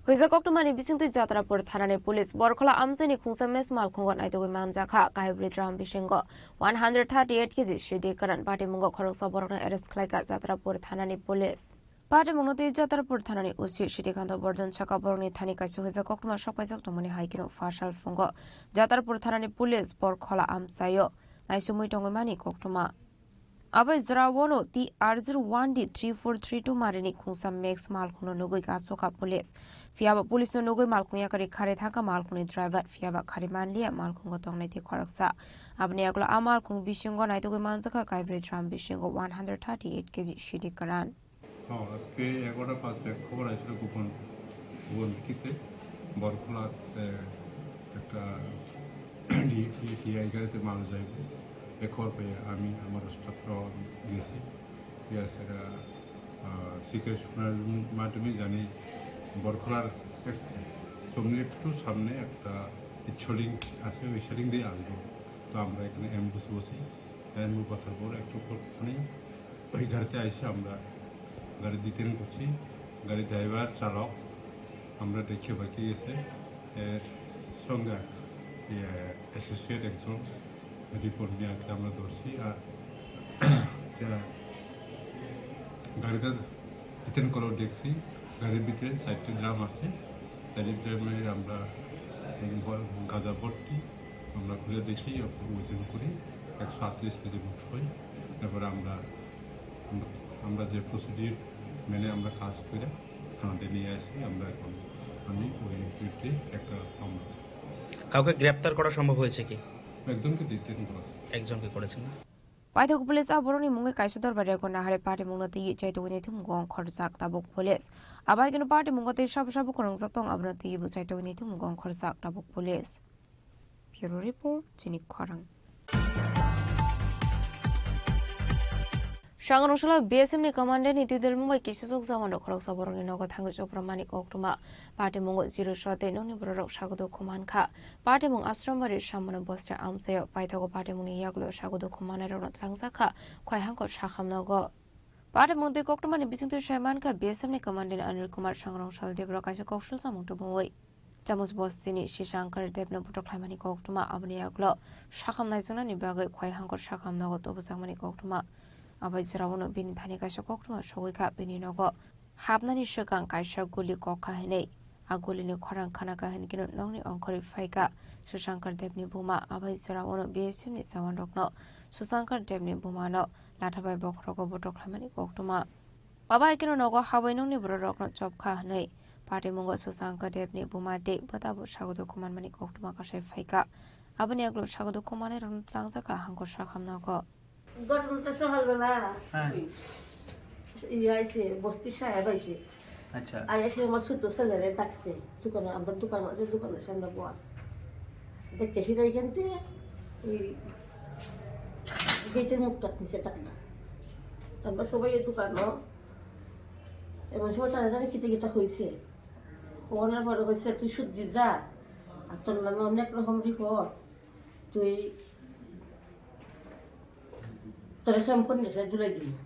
Huijak koktwmani bisingtwi Jatrapur thanani police Borkhola amchaini khungsa mess malkhungo naitugwi manjakha. Kaibri drum bisingo one hundred thirty eight kg sidi kwran patimungo khoroksa borokno arrest khlaikha Jatrapur thanani police. Patimungno twi Jatrapur thanani O C Srikanta Bordhan saka borokni thani kaisa huijak koktwma sokpaijak tongmani hai kheno pha sal phungo Jatrapur thanani police Borkhola amchaio naisumui tongwi mani koktwma. Abo jorao no T R zero one D three four three two marini khungsa Max malkhungno nugwi gasokha police. Phiyaba police no nugwi malkhung yakarwi kharwi thangkha malkhungni driver, phiyaba kharwi manliya malkhungo tongnai tei khoroksa. Aboni yagulo a malkhung bisingo naitugwi manjakha kaibri drum bisingo one hundred thirty eight kg sidi kwran. হ্যাঁ, আজকে এগারোটা পাঁচে এক খবর আসছিল গোপন, গোপন ভিত্তিতে বরখোলাতে একটা ডি-, ডিআই গাড়িতে মাল যাইবে। এ খবর পেয়ে আমি, আমার স্টাফরাও গেছি। গিয়ে সেটা, আহ, সিকিউরিটি শোনার মাধ্যমে জানি বরখোলার এক, চমনি একটু সামনে একটা ইচ্ছলিং আছে, ওই ইচ্ছলিং দিয়ে আসবো। তো আমরা এখানে অ্যাম্বুশ বসি। অ্যাম্বুশ বসার পর একটু পর ফোনে ওই গাড়িতে আইসে আমরা গাড়ি ডিটেন করছি। গাড়ি ড্রাইভার, চালক আমরা দেখে বাইকে গেছে। এর সঙ্গে, ইয়ে, অ্যাসোসিয়েট একজন রিপোর্ট নিয়ে আসলে আমরা ধরছি। আর, ইয়া, গাড়িটা ডিটেন করেও দেখছি। গাড়ির ভিতরে চারটে ড্রাম আছে। চারটে ড্রামে আমরা এই বল-, গাঁজা ভর্তি। আমরা খুলে দেখি, ওজন করি একশো আটত্রিশ কেজি মতো হয়। তারপরে আমরা, আমরা যে প্রসিডিউর মেনে আমরা কাজ করে থানাতে নিয়ে আসি। আমরা এখন, আমি ওই বিরুদ্ধে একটা মামলা। কাউকে গ্রেপ্তার করা সম্ভব হয়েছে কি? একজনকে ডিটেন করা আছে। একজনকে করেছেন না? Paithak police a borokni mungwi kaisa dorbar rego nahare party mungno twiwi chaitugwi naithumgo wng khorjak tabuk police. Abai keno party mungo tei sabo sabo kwrwngjak tong abono twiwi bo chaitugwi naithumgo wng khorjak tabuk police. Bureau report, chini khorang. Sangrong salo B S F ni commandant ni twi dol mungbai kisa sok jawan rok khoroksa borokni nogo thangwi chopra mani koktwma. Party mungo zero sho tei nokni borok rok sago dukhu mankha. Party mung Ashram Bari Samano Bosra Amchaio paithago party mungni yagulo sago dukhu manai rokno tlangjak kha khoi hangkor sakham nogo. Party mung twi koktwmani bisingtwi sai mankha B S F ni commandant Anil Kumar Sangrong sal Debra kaisa kok sujamung tubui. Chamus bostini Sishankar Debno botok khlaimani koktwma aboni yagulo sakham naijaknani bagwi khoi hangkor sakham nogo tubujakmani koktwma. Abai joraono bini thani kaisa koktwma sogwi kha bini nogo. Hapnani swkang kaisa guli kok kha hinwi. A gulini khorang khana kha hinkhe nokni ongkhorwi phai kha Sishankar Debni buma. Abai joraono B S F ni jawan rokno Sishankar Debni bumano latha bai bokhorogo botok khlaimani koktwma. Abai keno nogo habai nokni borok rokno chop kha hinwi party mungo Sishankar Debni buma tei bwtabo sago dukhu manmani koktwma kasai phai kha. Aboni yagulo sago dukhu manai rokno tlangjak kha hangkor sakham nogo. ঘটনাটা সকালবেলা হ্যাঁ। ইয়ে আইছে, বস্তির সাহেব আইছে। আচ্ছা। আই এসে আমার ছোট ছেলেরে ডাকছে, দোকানে, আমরা দোকান আছে, দোকানের সামনে বল। দেখতে সেটা এখান থেকে এই গেটের মুখটা নিচে টাকলা। আমরা সবাই এই দোকানও, এমন সময় তারা জানে কিতা কিতা হয়েছে। ওনার পরে কইছে, "তুই শুদ্ধি যা, আর তোর নামে অনেক রকম রিপোর্ট।" তুই তোরে সম্পূর্ণ জুলাই দিমু।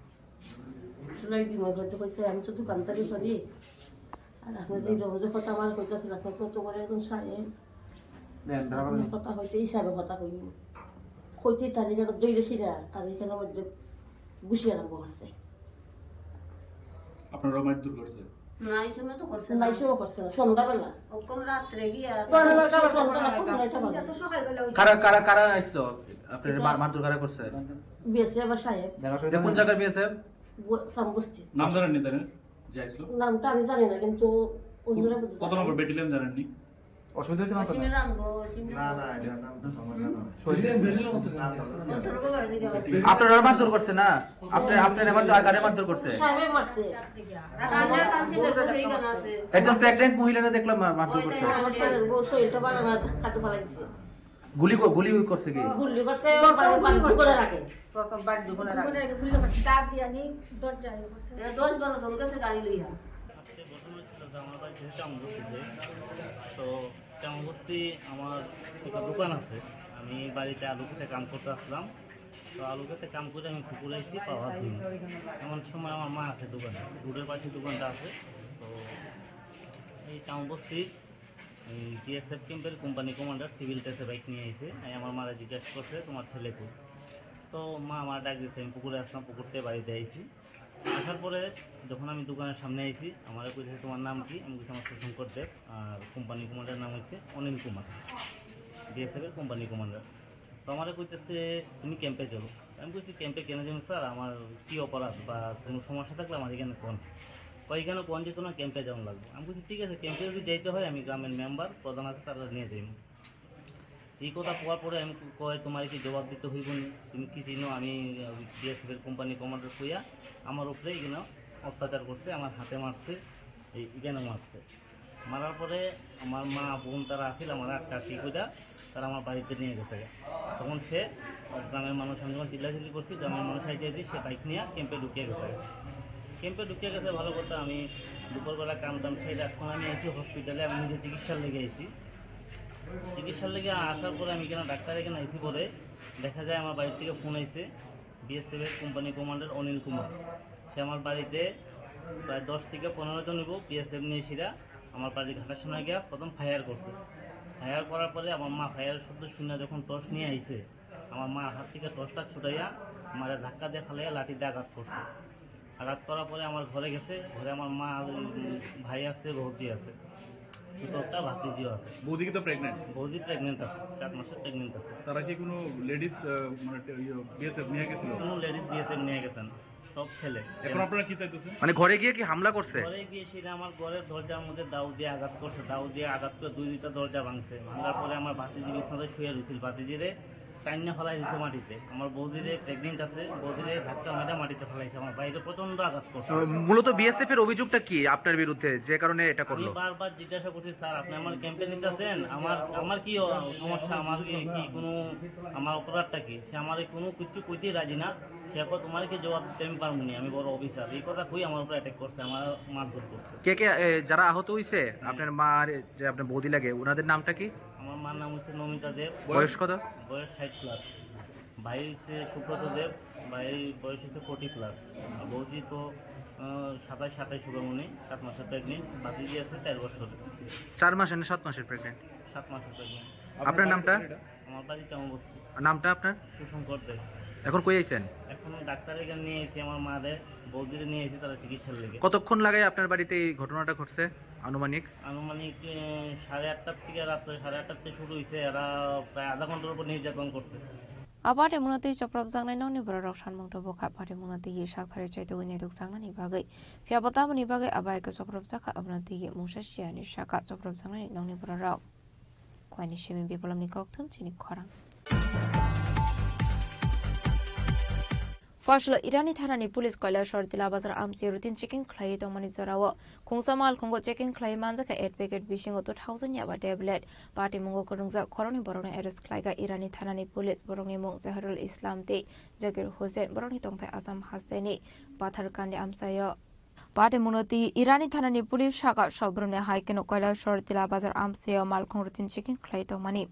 জুলাই দিমু, হয়তো কইছে, "আমি তো দোকানদারি করি।" আর আপনি যে রোজে কথা আমার কইতাছেন, আপনি কত করে একদম সাহেব। দেন, ধরো আপনি নি। কথা হইতে হিসাবে কথা কই। কইতে তারিখ আর দইলে সিরা, তারিখের মধ্যে গুছিয়ে আরম্ভ করছে। আপনারা মারধর করছে? না, এই সময় তো করছে না। না, এই সময় করছে না, সন্ধ্যাবেলা। ওরকম রাত্রে গিয়া পরে সন্ধ্যা, নয়টা বাজে। এটা তো সকালবেলা হইছে। কারা, কারা, কারা আইছো? আপনার মার-, মারধর কারা করছে? বিএসএফ আর সাহেব। এটা কোন জায়গার বিএসএফ? ব-, সামবস্তি। নাম জানেননি তাদের? যে আইছিল? নামটা আমি জানি না, কিন্তু অন্যরা বুঝে কত নম্বর ব্যাটালিয়ন জানেননি? অসুবিধা হয়েছে না তো? না, না, এটা নাম আমার জানা নাই। আপনার আর মারধর করছে না? আপনি, আপনার এবার তো আগারে মারধর করছে। সাহেবে মারছে। একজন প্রেগন্যান্ট মহিলারে দেখলাম মা-, মারধর করছে। আমার ছেলের বউ শরীরটা ভালো না, ধাক্কাতে ফালাই দিছে। গুলি কো-, গুলি করছে কি? গুলি করছে, বাড়ি, বাড়ি ঢুকানোর আগে। প্রথম বাড়ি ঢুকানোর আগে। ঢুকানোর আগে গুলি করছে। ডাক দিয়ে আনি দরজায় বসে। এরা দশ বারো জন গেছে গাড়ি লইয়া। আজকে ঘটনা হয়েছিল যে আমার বাড়ি থেকে চামবস্তিতে। তো চামবস্তি আমার একটা দোকান আছে, আমি বাড়িতে আলু খেতে কাম করতে আসলাম। তো আলু খেতে কাম করে আমি পুকুরে এসে পাওয়ার দিন, এমন সময় আমার মা আছে দোকানে, রোডের পাশে দোকানটা আছে। তো এই চামবস্তির এই বিএসএফ ক্যাম্পের কোম্পানি কমান্ডার সিভিল ড্রেসে বাইক নিয়ে এসে এই আমার মারা জিজ্ঞাসা করছে, "তোমার ছেলে কই?" তো মা আমার ডাক দিয়েছে, আমি পুকুরে আসলাম, পুকুর থেকে বাড়িতে আইছি। আসার পরে যখন আমি দোকানের সামনে আইছি, আমারে কইছে, "তোমার নাম কি?" আমি কইছি, "আমার সুশঙ্কর দেব।" আর কোম্পানি কমান্ডার নাম হচ্ছে অনিল কুমার, বিএসএফ এর কোম্পানি কমান্ডার। তো আমারে কইতেছে, "তুমি ক্যাম্পে চলো।" আমি কইছি, "ক্যাম্পে কেন যাবো স্যার? আমার কি অপরাধ বা কোনো সমস্যা থাকলে আমার এখানে কোন?" কয়, "এখানে কোন যেত না, ক্যাম্পে যাওয়া লাগবে।" আমি কইছি, "ঠিক আছে, ক্যাম্পে যদি যাইতে হয়, আমি গ্রামের মেম্বার, প্রধান আছে, তারা নিয়ে যাইব।" এই কথা কোয়ার পরে আমি কয়, "তোমার কি জবাব দিতে হইব নি? তুমি কি চিনো আমি, আহ, বিএসএফ এর কোম্পানি কমান্ডার?" কইয়া আমার উপরে এখানে অত্যাচার করছে, আমার হাতে মারছে, এই এখানে মারছে। মারার পরে আমার মা, বোন তারা আছিল, আমার আটকাছি কইরা তারা আমার বাড়িতে নিয়ে গেছে। তখন সে গ্রামের মানুষ, আমি যখন চিল্লাচিল্লি করছি, গ্রামের মানুষ আইতে আইতে সে বাইক নিয়ে ক্যাম্পে ঢুকিয়ে গেছে। ক্যাম্পে ঢুকিয়ে গেছে ভালো কথা, আমি দুপুরবেলা কাম টাম সেরে এখন আমি আইছি হসপিটালে, আমি নিজে চিকিৎসার লেগে আইছি। চিকিৎসার লেগে আসার পরে আমি এখানে ডাক্তার এখানে আইছি পরে দেখা যায় আমার বাড়ি থেকে ফোন আইছে বিএসএফ এর কোম্পানি কমান্ডার অনিল কুমার। সে আমার বাড়িতে প্রায় দশ থেকে পনেরো জন হইব বিএসএফ নিয়ে সেরা আমার বাড়ির ঘাটার সামনে গিয়া প্রথম ফায়ার করছে। ফায়ার করার পরে আমার মা ফায়ার শব্দ শুনে যখন টর্চ নিয়ে আইছে, আমার মার হাত থেকে টর্চটা ছুটাইয়া মারে ধাক্কা দিয়ে ফালাইয়া লাঠি দিয়ে আঘাত করছে। আঘাত করার পরে আমার ঘরে গেছে, ঘরে আমার মা, উম, ভাই আছে, বৌদি আছে, ছোট একটা ভাতিজিও আছে। বৌদি কিন্তু প্রেগন্যান্ট। বৌদি প্রেগন্যান্ট আছে, সাত মাসের প্রেগন্যান্ট আছে। তারা কি কোনো লেডিস, আহ, মানে, ইয়ে, বিএসএফ নিয়ে গেছিল? কোনো লেডিস বিএসএফ নিয়ে গেছে না, সব ছেলে। এখন আপনারা কি চাইতেছেন? মানে, ঘরে গিয়ে কি হামলা করছে? ঘরে গিয়ে সেটা আমার ঘরের দরজার মধ্যে দাও দিয়ে আঘাত করছে, দাও দিয়ে আঘাত করে দুই দুইটা দরজা ভাঙছে। ভাঙার পরে আমার ভাতিজি বিছনাতে শুয়ে রয়েছিল, ভাতিজিরে টাইনা ফেলাই দিছে মাটিতে। আমার বৌদিরে প্রেগনেন্ট আছে, বৌদিরে ধাক্কা মারা মাটিতে ফেলাইছে। আমার বাইরে প্রচন্ড আঘাত করছে। আহ, মূলত বিএসএফ এর অভিযোগটা কি আপনার বিরুদ্ধে, যে কারণে এটা আমি করলো? বারবার জিজ্ঞাসা করছি, "স্যার, আপনি আমার ক্যাম্পে নিতেছেন, আমার, আমার কি অ-, সমস্যা, আমার কি, কি কোনো, আমার অপরাধটা কি?" সে আমারে কোনো কিছু কইতেই রাজি না। সে কয়, "তোমারে কি জবাব দিতে আমি পারবো না, আমি বড় অফিসার।" এই কথা কই আমার উপরে অ্যাটাক করছে, আমার মারধর করছে। কে কে, এ, যারা আহত হইছে, হুম। আপনার মা আর যে আপনার বৌদি লাগে, ওনাদের নামটা কি? আমার মার নাম হচ্ছে নমিতা দেব। বয়স কত? বয়স ষাট প্লাস। ভাই হচ্ছে সুব্রত দেব, ভাই বয়স হচ্ছে ফর্টি প্লাস। আর বৌদি তো, আহ, সাতাশ, সাতাশ শুভমণি, সাত মাসের প্রেগনেন্ট, বাতিজি আছে চার বছর। চার মাসের না সাত মাসের প্রেগনেন্ট? সাত মাসের প্রেগনেন্ট। আপনার নামটা? আমার বাড়ি চামবস্তি। আর নামটা আপনার? সুশঙ্কর দেব। এখন কই আইছেন? এখন ডাক্তারের কাছে নিয়ে এসেছি আমার মাদের, বৌদিরে নিয়ে এসেছি তারা চিকিৎসার লেগে। কতক্ষণ লাগে আপনার বাড়িতে এই ঘটনাটা ঘটছে আনুমানিক? আনুমানিক, এ, সাড়ে আটটার থেকে, রাত্রে সাড়ে আটটার থেকে শুরু হয়েছে। এরা প্রায় আধা ঘন্টার উপর নির্যাতন করছে। A party mungno twi chopropjaknai nokni bororok sanmung tubu kha. Party mungno twi sakthari chaitugwi naidukjaknani bagwi. Phiya bo tamoni bagwi a bai khe chopropjak kha, abono twi mungsa siyani saka chopropjaknani nokni bororok. Kuaini simi Bipolomni kokthum chini khorang. Phaslo Irani thanani police Kailasor Tila Bazar amchio routine checking khlaiwi tongmani jorao khungsa malkhungo checking khlaiwi manjakha eight packet bisingo two thousand yaba tablet. Patimungo kwrwngjak khoroknwi borokno arrest khlaikha Irani thanani police, borokni mung Zaharul Islam tei Zakir Hussain, borokni tongthai Assam hasteni Patharkandi amchaio. Patimungno twi Irani thanani police saka salbrumni hai kheno Kailasor Tila Bazar amchaio malkhung routine checking khlai tongmani.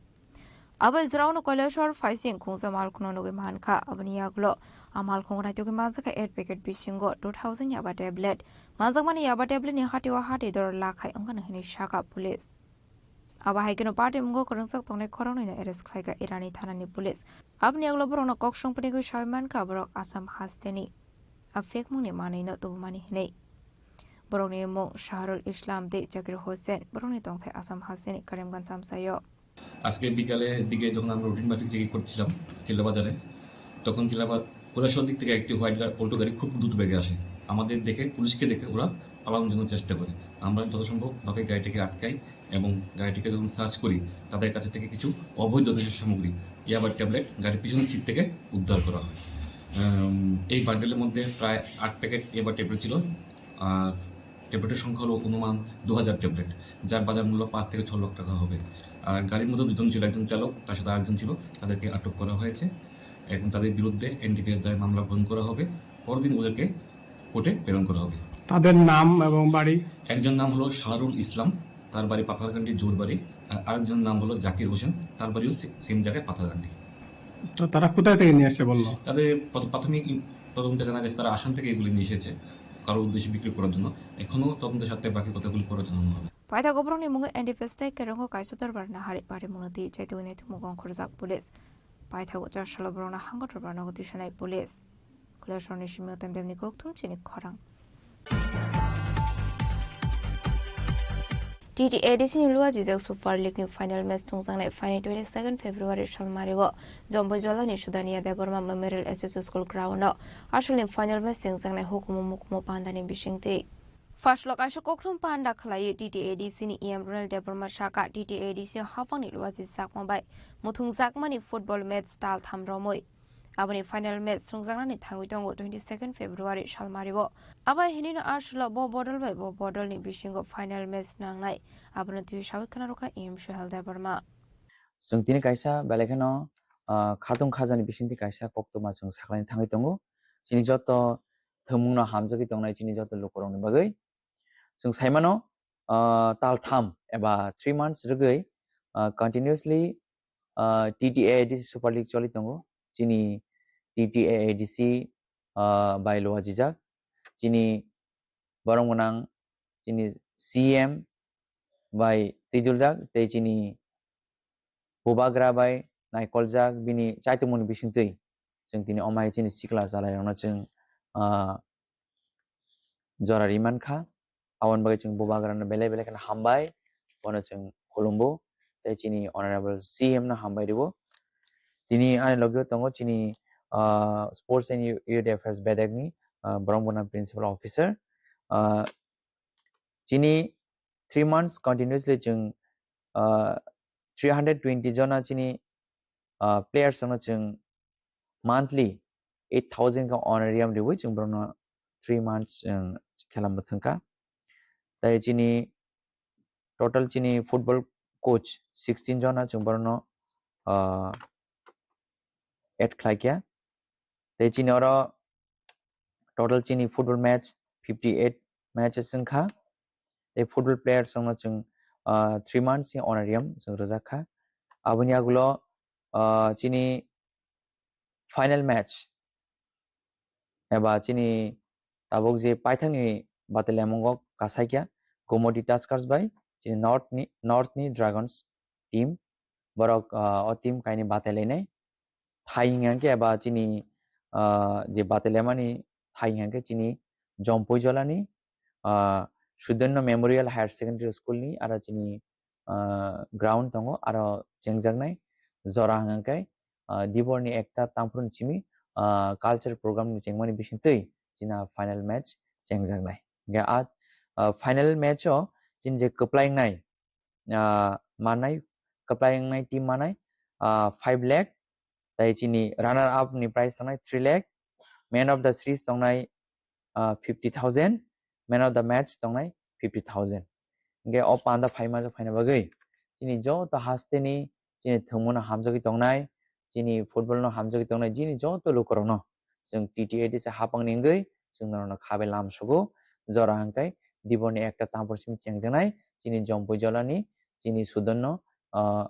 Abo jorao no Kailasor phaising khungsa malkhungno nugwi mankha. Aboni yagulo a malkhungo naitugwi manjakha eight packet bisingo two thousand yaba tablet. Manjakmani yaba tablet ni hati o hati dor lakhai wngkha hinwi saka police. Abo hai kheno patimungo kwrwngjak tongnai khoroknwino arrest khlaikha Irani thanani police. Aboni yagulo borokno kok songpani gwi sawi mankha borok Assam hasteni a phekmungni manwino tubumani hinwi. Borokni mung Shahrul Islam tei Zakir Hussain, borokni tongthai Assam hasteni Karimganj amchaio. আজকে বিকালের দিকে যখন আমরা রুটিন মাফিক চেকিং করছিলাম টিলা বাজারে, তখন টিলা বা-, কৈলাসহর দিক থেকে একটি হোয়াইট গা-, অল্টো গাড়ি খুব দ্রুত বেগে আসে। আমাদের দেখে, পুলিশকে দেখে ওরা পালানোর জন্য চেষ্টা করে। আমরা যথাসম্ভব ভাবে গাড়িটিকে আটকাই এবং গাড়িটিকে যখন সার্চ করি, তাদের কাছ থেকে কিছু অবৈধ নেশা সামগ্রী, ইয়াবার ট্যাবলেট গাড়ির পিছনের সিট থেকে উদ্ধার করা হয়। আম, এই বান্ডেলের মধ্যে প্রায় আট প্যাকেট ইয়াবার ট্যাবলেট ছিল। আর ট্যাবলেটের সংখ্যা হলো অনুমান দু হাজার ট্যাবলেট, যার বাজার মূল্য পাঁচ থেকে ছ লাখ টাকা হবে। আর গাড়ির মধ্যে দুজন ছিল, একজন চালক, তার সাথে আরেকজন ছিল, তাদেরকে আটক করা হয়েছে। এখন তাদের বিরুদ্ধে এনডিপিএস ধারায় মামলা গ্রহণ করা হবে। পরদিন ওদেরকে কোর্টে প্রেরণ করা হবে। তাদের নাম এবং বাড়ি? একজন নাম হলো শাহরুল ইসলাম, তার বাড়ি পাথারকান্দি জোরবাড়ি, আর আরেকজনের নাম হলো জাকির হোসেন, তার বাড়িও সে-, সেম জায়গায় পাথারকান্দি। তো তারা কোথায় থেকে নিয়ে আসছে বললো? তাদের প্রাথ-, প্রাথমিক ইন-, তদন্তে জানা গেছে তারা আসাম থেকে এগুলি নিয়ে এসেছে কারো উদ্দেশ্যে বিক্রি করার জন্য। এখনো তদন্তের সাথে বাকি কথাগুলি পরে জানানো হবে। Paithak oborokni mungo N D P S tei kerongko kaisa dorbar nahari parimungno twi chaitugwi naithokmung ongkhorjak police. Paithak o chasalo borokno hango dorbar nogo twisanai police. Kailasor ni simi o temdemni kokthum chini khorang. T T A D C ni luajijak Super League ni final match thungjaknai phaini twenty second February salmari o Jomboijola ni Sudania Debbarma Memorial S S School ground o asolni final match chengjaknai hukumu mukumu pandani bisingtwi. Phaslo kaisa kokthum panda khlaiwi T T A D C ni E M Ronald Debbarma saka T T A D C haphangni luajijakma bai muthungjakmani football match tal tham romwi. Aboni final match srwngjaknani thangwi tongo twenty second February salmario. Abo hinino aswkla bo bodol bai bo bodolni bisingo final match nangnai. Abono twiwi sawi khna rwkha E M Suhel Debbarma. Chwng tini kaisa belai kheno, ah, khatung khajani bisingtwi kaisa koktwma chwng sakhlaina thangwi tongo. Chini joto thwngmungno hamjagwi tongnai chini joto lukurokni bagwi. Chwng saimano, ah, tal tham eba three months rwgwi, ah, continuously, ah, T T A A D C Super League choli tongo. Chini T T A A D C, ah, bai luajijak. Chini borok gwnang chini C M bai twiduljak tei chini bubagra bai naikoljak bini chaitokmani bisingtwi chwng tini omo hai chini sikla chalairokno chwng, ah, jora ri mankha. Aboni bagwi chwng bubagrano belai belai kheno hambai, bono chwng khulumbo tei chini honorable C M no hambai rwo. Tini ani logio tongo chini, ah, Sports and Youth Affairs bedekni, ah, borok bono principal officer. Ah, chini three months continuously chwng, ah, three hundred twenty jona chini, ah, players rokno chwng monthly eight thousand khe honorarium riwi chwng borokno three months, um, khela mwthwngkha. Tai chini total chini football coach sixteen jona chwng borokno, ah, add khlaikha. Tai chini oro total chini football match fifty eight matches wngkha. Tai football players rokno chwng, ah, three months ni honorarium chwng rwjakha. Aboni agulo, ah, chini final match eba chini tabuk je paithakni bataliamungo kasaikya Gomoti Tuskers bai chini North ni, North ni Dragons team. Borok, ah, o team kaini batailainai. Thai hingkha khe eba chini, ah, je batailaimani thai hingkha khe chini Jompui Jolani, ah, Sudanno Memorial Higher Secondary School ni aro chini, ah, ground tongo, aro chengjaknai jora hingkha khe, ah, Diborni ekta tamphru ni simi, ah, culture program ni chengmani bisingtwi china final match chengjaknai. Hingkhe a, ah, final match o chini je kwplai wngnai, ah, manai, kwplai wngnai team manai, ah, five lakh, tai chini runner up ni prize tongnai three lakh, man of the series tongnai, ah, fifty thousand, man of the match tongnai fifty thousand. Hingkhe o panda phaima jok phaina bagwi chini joto hasteni chini thwngmano hamjagwi tongnai, chini football no hamjagwi tongnai, chini joto lukurokno chwng T T A D C hapangni wngwi chwng norokno khabai lamsogo. Jora hwnkhe Diborni ekta tamphru simi chengjaknai chini Jompui Jolani chini Sudanno, ah,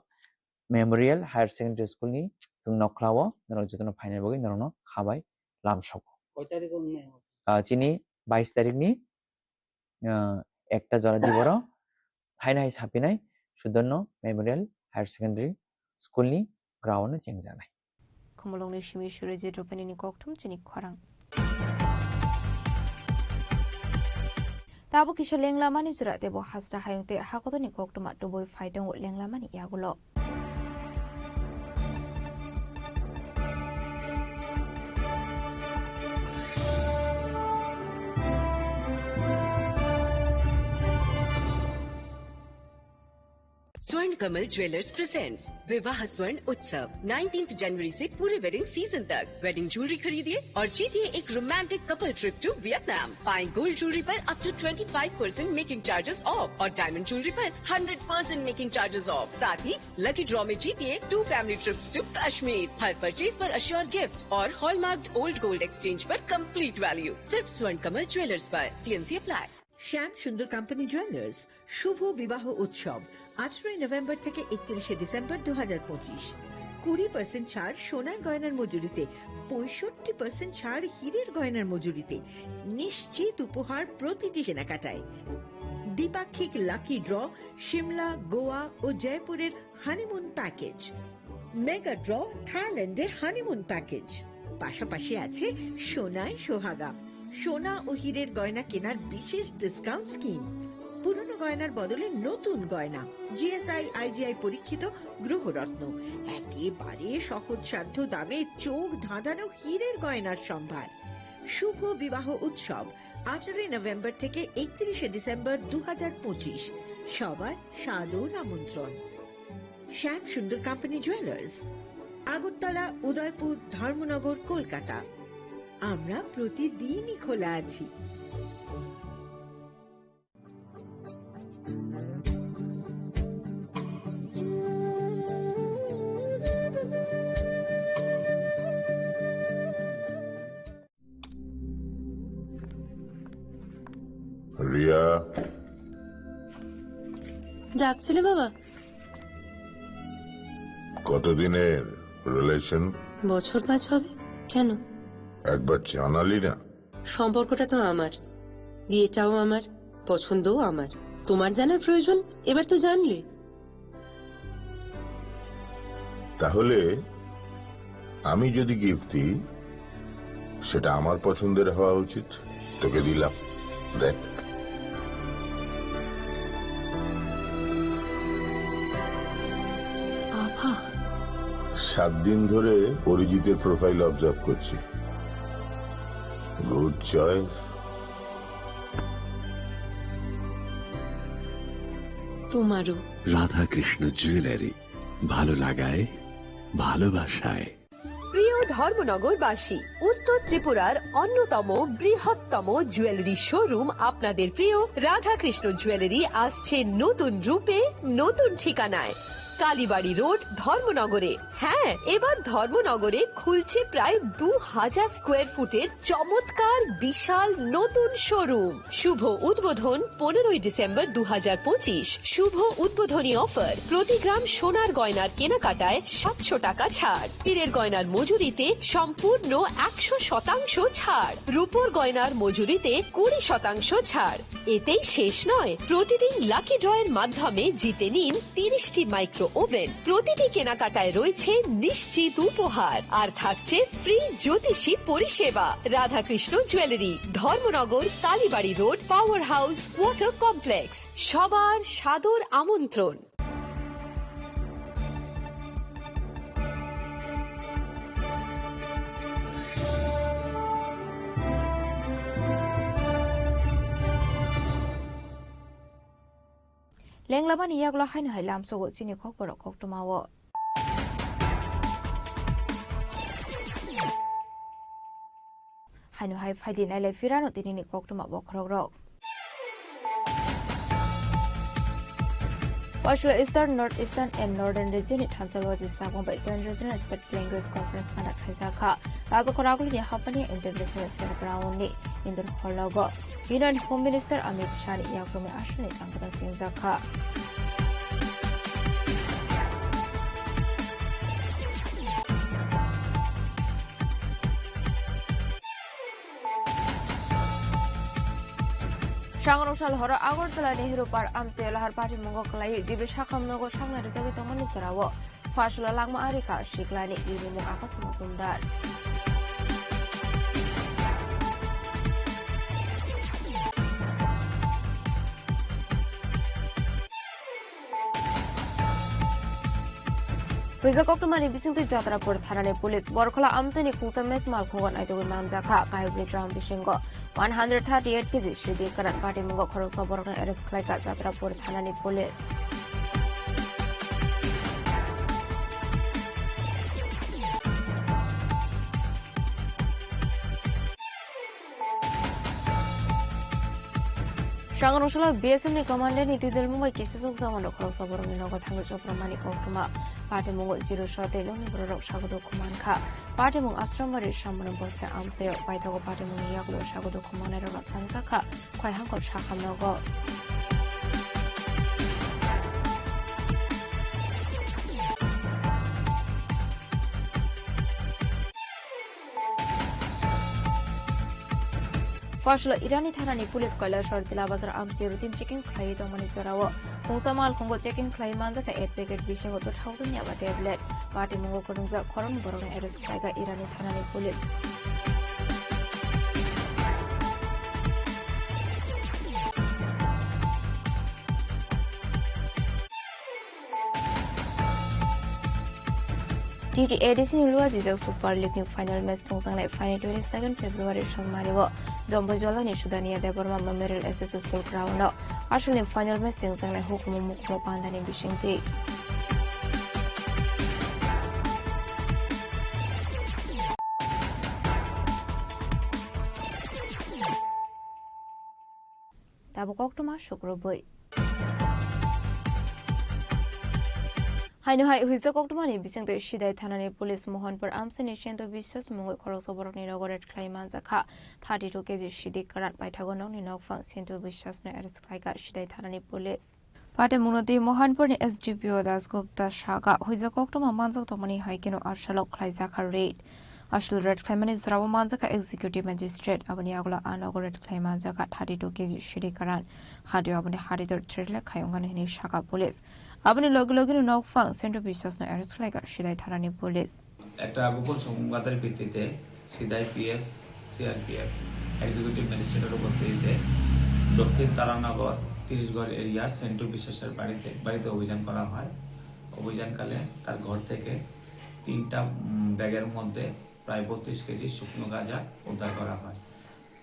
Memorial Higher Secondary School ni thwng nokhlao norok jotono phaina bagwi norokno khabai lamsogo. Koi tarikh o wngnai? Ah, chini bais tarikh ni, ah, ekta jora Diboro haino hai sapinai Sudarno Memorial Higher Secondary School ni ground o chengjaknai. Khumulwngni simi Surajit Rupani ni kokthum chini khorang. Tabuk kisa lenglamani jora tebo hasta hayung tei hakotorni koktwma tubui phai tongo lenglamani yagulo. स्वर्ण Kamal jewellers presents विवाह स्वर्ण उत्सव, नाइनटीन्थ जनवरी से पूरे wedding season तक। Wedding jewellery खरीदिए और जीतिए एक romantic couple trip to Vietnam. पाएं गोल्ड ज्वेलरी पर up to twenty five percent making charges off और डायमंड ज्वेलरी पर hundred percent making charges off. साथ ही लकी ड्रॉ में जीतिए two family trips to Kashmir. हर परचेज पर अश्योर गिफ्ट और हॉलमार्क्ड ओल्ड गोल्ड एक्सचेंज पर कंप्लीट वैल्यू। सिर्फ स्वर्ण कमल ज्वेलर्स पर। TNC apply. শ্যাম সুন্দর কোম্পানি জুয়েলার্স শুভ বিবাহ উৎসব, আঠারোই নভেম্বর থেকে একত্রিশে ডিসেম্বর দু হাজার পঁচিশ। কুড়ি পার্সেন্ট ছাড় সোনার গয়নার মজুরিতে, পঁয়ষট্টি পার্সেন্ট ছাড় হীরের গয়নার মজুরিতে, নিশ্চিত উপহার প্রতিটি কেনাকাটায়। দ্বিপাক্ষিক লাকি ড্র, সিমলা, গোয়া ও জয়পুরের হানিমুন প্যাকেজ, মেগা ড্র, থাইল্যান্ডে হানিমুন প্যাকেজ, পাশাপাশি আছে সোনায় সোহাগা, সোনা ও হীরের গয়না কেনার বিশেষ ডিসকাউন্ট স্কিম, পুরনো গয়নার বদলে নতুন গয়না, জিএসআই আইজিআই পরীক্ষিত গ্রহরত্ন, একেবারে সহজসাধ্য দামে চোখ ধাঁধানো হীরের গয়নার সম্ভার। শুভ বিবাহ উৎসব, আঠারোই নভেম্বর থেকে একত্রিশে ডিসেম্বর দু হাজার পঁচিশ। সবার সাদর আমন্ত্রণ। শ্যাম সুন্দর কোম্পানি জুয়েলার্স, আগরতলা, উদয়পুর, ধর্মনগর, কলকাতা। আমরা প্রতিদিনই খোলা আছি। রিয়া। ডাকছিলে বাবা? কতদিনের রিলেশন? বছর পাঁচ হবে। কেন? একবার জানালি না। সম্পর্কটা তো আমার, বিয়েটাও আমার, পছন্দও আমার। তোমার জানার প্রয়োজন, এবার তো জানলে। তাহলে আমি যদি গিফট দিই, সেটা আমার পছন্দের হওয়া উচিত। তোকে দিলাম, দেখ। বাবা। সাত দিন ধরে অরিজিতের প্রোফাইল অবজার্ভ করছি। Good choice. তোমারও। রাধাকৃষ্ণ জুয়েলারি, ভালো লাগায় ভালোবাসায়। প্রিয় ধর্মনগরবাসী, উত্তর ত্রিপুরার অন্যতম বৃহত্তম জুয়েলারি শোরুম আপনাদের প্রিয় রাধাকৃষ্ণ জুয়েলারি আসছে নতুন রূপে, নতুন ঠিকানায়। কালীবাড়ি রোড, ধর্মনগরে। হ্যাঁ, এবার ধর্মনগরে খুলছে প্রায় দু হাজার স্কোয়ার ফুটের চমৎকার বিশাল নতুন শোরুম। শুভ উদ্বোধন পনেরোই ডিসেম্বর দু হাজার পঁচিশ। শুভ উদ্বোধনী অফার, প্রতি গ্রাম সোনার গয়নার কেনাকাটায় সাতশো টাকা ছাড়, হীরের গয়নার মজুরিতে সম্পূর্ণ একশো শতাংশ ছাড়, রূপোর গয়নার মজুরিতে কুড়ি শতাংশ ছাড়। এতেই শেষ নয়, প্রতিদিন লাকি ড্রয়ের মাধ্যমে জিতে নিন তিরিশটি মাইক্রো ওভেন। প্রতিটি কেনাকাটায় রয়েছে নিশ্চিত উপহার, আর থাকছে ফ্রি জ্যোতিষী পরিষেবা। Radhakrishna jewellery, Dharmanagar, Kalibari road, power house, water complex. সবার সাদর আমন্ত্রণ। Lenglamani yagulo haino hai lamsogo chini kokborok koktwmao. Haino hai phaidi nailai phirano tinini koktwma bokhorokrok. Pashla Eastern, North Eastern and Northern Region ni thansa logi sakong bai Joint Regional State Language Conference conduct khaijak kha. Rajakhor agulini Hapani International Fairground ni indoor hall logo Union Home Minister Amit Shah ni yakrumi aswkni tangkra singjak kha. Sangrong sal horo Agartala Nehru Park amchai lahar patimungo kwlaiwi G B Sakham nogo saknai rwjagwi tongmani jorao Pashla langma arikha siklani bini mung Akash Majumdar. Huijak koktwmani bisingtwi Jatrapur thanani police Borkhola amchaini khungsa mech malkhungo naitugwi manjakha. Kahibri drum bisingo one hundred thirty-eight K G sidi kwran patimungo khoroksa borokno arrest khlaikha Jatrapur thanani police. Sangrong salo B S F ni commander ni twidulmung bai kisa suk jawan rok khoroksa borokni nogo thangwi chopramani koktwma. Patimungo zero shot tei nokni bororok sago dukhu mankha. Patimung Ashram Bari Sambono Bose amchaio paithago patimungni yagulo sago dukhu mannairokno thangjak kha Khwaihangkot Sakham nogo. Pashla Irani thanani police Kailasahar Tila Bazar amchaio routine checking khlaiwi tongmani jorao khungsa malkhungo checking khlaiwi manjakha eight packet bisingo two thousand yaba tablet. Patimungo kwrwngjak khoroknwi borokno arrest khlaikha Irani thanani police. T T A D C ni luajijak Super League ni final match tongjaknai phaini twenty second February Songmari o Jomboijola ni Sudania Debbarma Memorial S S School ground o aswk ni final match chengjaknai hukumu mukumu pandani bisingtwi. Tabuk koktwma sukrubwi. Haino hai huijak koktwmani bisingtwi Sidai thanani police Mohanpur amchaini Sento Biswas mungwi khoroksa borokni nogo raid khlai manjakha. Thirty two K G sidi kwran paithago nokni nokphang Sento Biswasno arrest khlaikha Sidai thanani police. Patimungno twi Mohanpurni S D P O Das Gupta sakha, huijak koktwma manjak tongmani hai kheno asalok khlaijakha raid. Asal raid khlaimani jorao manjakha executive magistrate, aboni yagulo a nogo raid khlai manjakha thirty two K G sidi kwran. Hatio aboni haritor three lakh khayungani hinwi sakha police. Aboni logi logino nokphang Sento Biswasno arrest khlaikha Sidai thanani police. একটা গোপন সংবাদের ভিত্তিতে সিদাই PS, CRPF, executive ম্যাজিস্ট্রেটের উপস্থিতিতে দক্ষিণ তারানগর তিরিশ ঘর এরিয়ার সেন্টু বিশ্বাসের বাড়িতে, বাড়িতে অভিযান করা হয়। অভিযানকালে তার ঘর থেকে তিনটা, উম, ব্যাগের মধ্যে প্রায় বত্রিশ কেজি শুকনো গাঁজা উদ্ধার করা হয়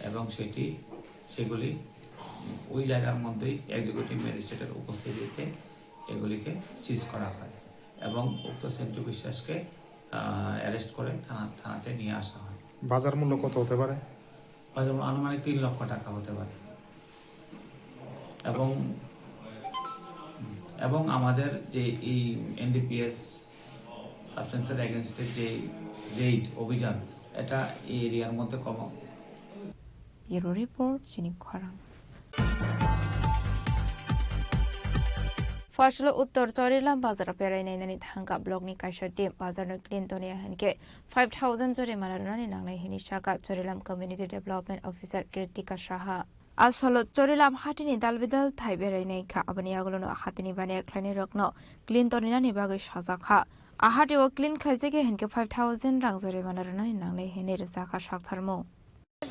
এবং সেটি, সেগুলি ওই জায়গার মধ্যেই এক্সিকিউটিভ ম্যাজিস্ট্রেটের উপস্থিতিতে এগুলিকে সিজ করা হয়। এবং উক্ত সেন্টু বিশ্বাসকে, আহ, অ্যারেস্ট করে থানা, থানাতে নিয়ে আসা হয়। বাজার মূল্য কত হতে পারে? বাজার মূল্য আনুমানিক তিন লক্ষ টাকা হতে পারে। এবং, এবং আমাদের যে এই এনডিপিএস সাবস্টেন্সের এগেনস্টে যে রেইড অভিযান, এটা এই এরিয়ার মধ্যে কম। Bureau Report, Chini Khorang. Phuasalo Uttor Chorilam bazar berai nainani thangka block ni kaisa team bazar no clean toniya hinkhe five thousand jorimana rwnani nangnai hini saka Chorilam Community Development Officer Kritika Saha. Asolo Chorilam hatini dalbidal thai berai naikha, aboni yagulono hatini baniya khlainai rokno clean toninani bagwi sajak kha. A hatio clean khlaijak hinkhe five thousand rang jorimana rwnani nangnai hini rwjakha saktharmung.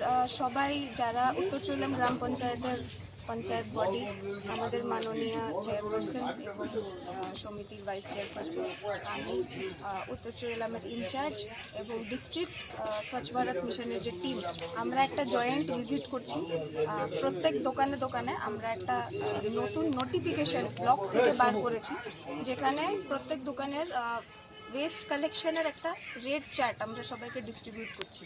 আহ, সবাই যারা উত্তর চুইলাম গ্রাম পঞ্চায়েতের পঞ্চায়েত বডি, আমাদের মাননীয় চেয়ারপারসন এবং, আহ, সমিতির vice chairperson, আমি, আহ, উত্তর চুইলামের ইনচার্জ এবং ডিস্ট্রিক্ট, আহ, স্বচ্ছ ভারত মিশনের যে টিম, আমরা একটা জয়েন্ট ভিজিট করছি। আহ, প্রত্যেক দোকানে দোকানে আমরা একটা, আহ, নতুন নোটিফিকেশন ব্লক থেকে বার করেছি, যেখানে প্রত্যেক দোকানের, আহ, ওয়েস্ট কালেকশনের একটা রেট চার্ট আমরা সবাইকে ডিস্ট্রিবিউট করছি।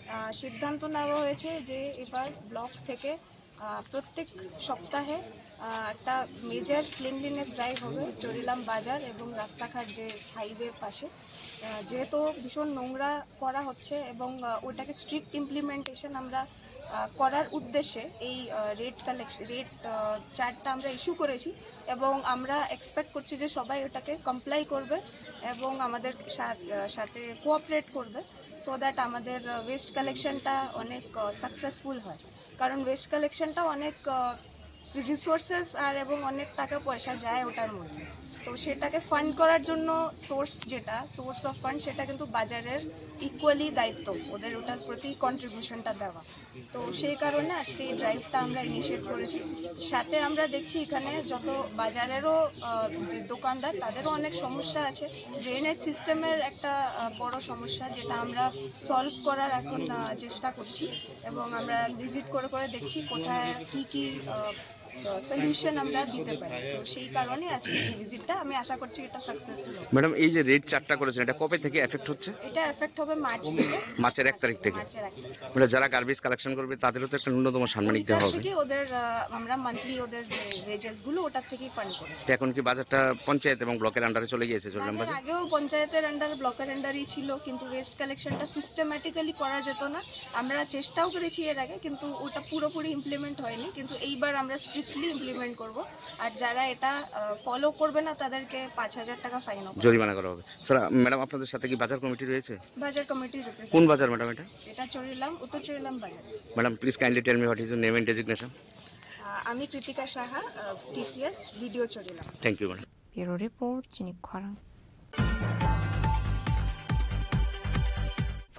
আহ, সিদ্ধান্ত নেওয়া হয়েছে যে এবার ব্লক থেকে, আহ, প্রত্যেক সপ্তাহে, আহ, একটা মেজর ক্লিনলিনেস ড্রাইভ হবে চরিলাম বাজার এবং রাস্তাঘাট যে হাইওয়ে পাশে। আহ, যেহেতু ভীষণ নোংরা করা হচ্ছে এবং, আহ, ওটাকে স্ট্রিক্ট ইমপ্লিমেন্টেশন আমরা, আহ, করার উদ্দেশ্যে এই, আহ, রেট কালেকশন, রেট, আহ, চার্টটা আমরা ইস্যু করেছি এবং আমরা এক্সপেক্ট করছি যে সবাই ওটাকে কমপ্লাই করবে এবং আমাদের সা-, আহ, সাথে কোঅপারেট করবে, সো দ্যাট আমাদের, আহ, ওয়েস্ট কালেকশনটা অনেক, আহ, সাকসেসফুল হয়। কারণ ওয়েস্ট কালেকশনটা অনেক, আহ, রিসোর্সেস আর এবং অনেক টাকা পয়সা যায় ওটার মধ্যে। তো সেটাকে ফান্ড করার জন্য সোর্স যেটা, সোর্স অফ ফান্ড, সেটা কিন্তু বাজারের ইকুয়ালি দায়িত্ব, ওদের ওটার প্রতি কন্ট্রিবিউশনটা দেওয়া। তো সেই কারণে আজকে এই ড্রাইভটা আমরা ইনিশিয়েট করেছি। সাথে আমরা দেখছি এখানে যত বাজারেরও, আহ, যে দোকানদার, তাদেরও অনেক সমস্যা আছে। ড্রেনেজ সিস্টেমের একটা, আহ, বড় সমস্যা, যেটা আমরা সলভ করার এখন, আহ, চেষ্টা করছি এবং আমরা ভিজিট করে করে দেখছি কোথায় কি কি, আহ, সলিউশন আমরা দিতে পারি। তো সেই কারণে আজকে এই ভিজিটটা, আমি আশা করছি এটা সাকসেসফুল হবে। ম্যাডাম, এই যে রেট চার্টটা করেছেন, এটা কবে থেকে এফেক্ট হচ্ছে? এটা এফেক্ট হবে মার্চ থেকে। মার্চের এক তারিখ থেকে? মার্চের এক তারিখ। মানে যারা গার্বেজ কালেকশন করবে তাদেরও তো একটা ন্যূনতম সম্মানিত ওইটা হবে। থেকে ওদের, আহ, আমরা মান্থলি ওদের যে ওয়েজেস গুলো ওটা থেকেই ফান্ড করি। তো এখন কি বাজারটা পঞ্চায়েত এবং ব্লকের আন্ডারে চলে গিয়েছে চরিলাম বাজার? আগেও পঞ্চায়েতের আন্ডারে, ব্লকের আন্ডারেই ছিল, কিন্তু ওয়েস্ট কালেকশনটা সিস্টেম্যাটিক্যালি করা যেত না। আমরা চেষ্টাও করেছি এর আগে, কিন্তু ওটা পুরোপুরি ইমপ্লিমেন্ট হয়নি। কিন্তু এইবার আমরা স্ট্রিক্টলি ইমপ্লিমেন্ট করব। আর যারা এটা, আহ, ফলো করবে না, তাদেরকে পাঁচ হাজার টাকা ফাইন হবে। জরিমানা করা হবে। স্যার, ম্যাডাম, আপনাদের সাথে কি বাজার কমিটি রয়েছে? বাজার কমিটি রিপ্রেজেন্ট। কোন বাজার, ম্যাডাম, এটা? এটা চরিলাম, উত্তর চরিলাম বাজার। Madam, please kindly tell me what is your name and designation? আহ, আমি কৃতিকা সাহা, আহ, টিসিএস, বিডিও চরিলাম। Thank you, madam. Bureau Report, Chini Khorang.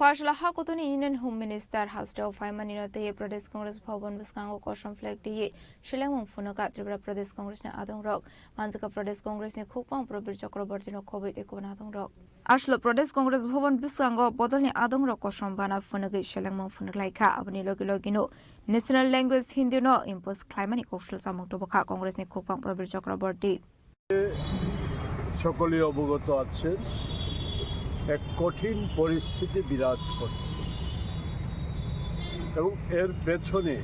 Phuasalo hakutuni Union Home Minister hasteo phaimani no tei Pradesh Congress Bhavan bwskango kosom flag twi selengmung phunukha Tripura Pradesh Congress ni adongrok. Manjika Pradesh Congress ni khukpang Prabir Chakraborty no khobwi tei kubun adongrok. Aswk Pradesh Congress Bhavan bwskango bodolni adongrok kosom bana phunugwi selengmung phunuklaikha. Aboni logi logino National Language Hindi no impose khlaimani kok sul samung tubukha Congress ni khukpang Prabir Chakraborty. সকলেই অবগত আছেন, এক কঠিন পরিস্থিতি বিরাজ করছে এবং এর পেছনে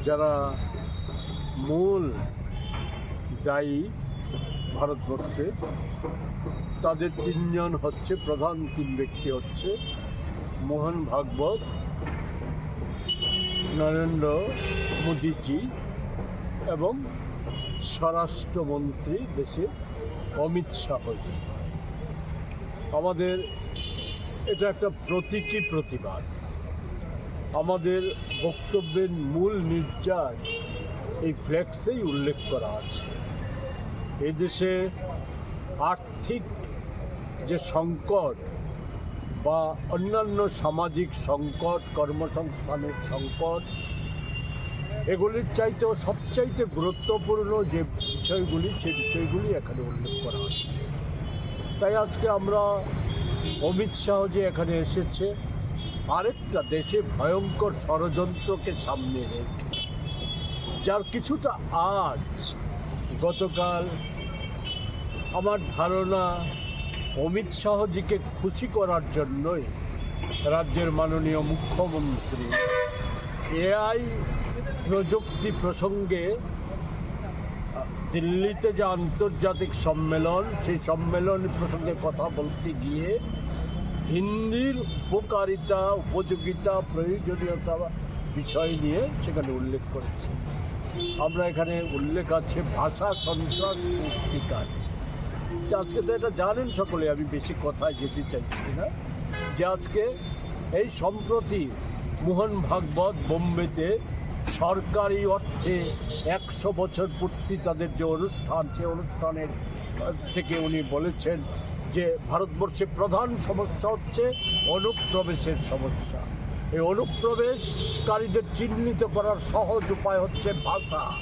যারা মূল দায়ী ভারতবর্ষে, তাদের তিনজন হচ্ছে, প্রধান তিন ব্যক্তি হচ্ছে মোহন ভাগবত, নরেন্দ্র মোদীজি এবং স্বরাষ্ট্রমন্ত্রী দেশে অমিত শাহজি। আমাদের এটা একটা প্রতীকী প্রতিবাদ। আমাদের বক্তব্যের মূল নির্যাস এই ফ্লেক্সেই উল্লেখ করা আছে। এই দেশে আর্থিক যে সংকট বা অন্যান্য সামাজিক সংকট, কর্মসংস্থানের সংকট, এগুলির চাইতেও সবচাইতে গুরুত্বপূর্ণ যে বিষয়গুলি, সে বিষয়গুলি এখানে উল্লেখ করা হয়েছে। তাই আজকে আমরা অমিত শাহ যে এখানে এসেছে, আরেকটা দেশে ভয়ঙ্কর ষড়যন্ত্রকে সামনে রেখে, যার কিছুটা আঁচ গতকাল আমার ধারণা, অমিত শাহজিকে খুশি করার জন্যই রাজ্যের মাননীয় মুখ্যমন্ত্রী এআই প্রযুক্তি প্রসঙ্গে দিল্লিতে যে আন্তর্জাতিক সম্মেলন, সেই সম্মেলন প্রসঙ্গে কথা বলতে গিয়ে হিন্দির উপকারিতা, উপযোগিতা, প্রয়োজনীয়তা বিষয় নিয়ে সেখানে উল্লেখ করেছে। আমরা এখানে উল্লেখ আছে ভাষা সন্ত্রাস সৃষ্টিকারী। তো আজকে তো এটা জানেন সকলে, আমি বেশি কথায় যেতে চাইছি না, যে আজকে এই সম্প্রতি মোহন ভাগবত বোম্বেতে সরকারি অর্থে একশো বছর পূর্তি তাদের যে অনুষ্ঠান, সে অনুষ্ঠানের, আহ, থেকে উনি বলেছেন যে ভারতবর্ষে প্রধান সমস্যা হচ্ছে অনুপ্রবেশের সমস্যা। এই অনুপ্রবেশকারীদের চিহ্নিত করার সহজ উপায় হচ্ছে ভাষা।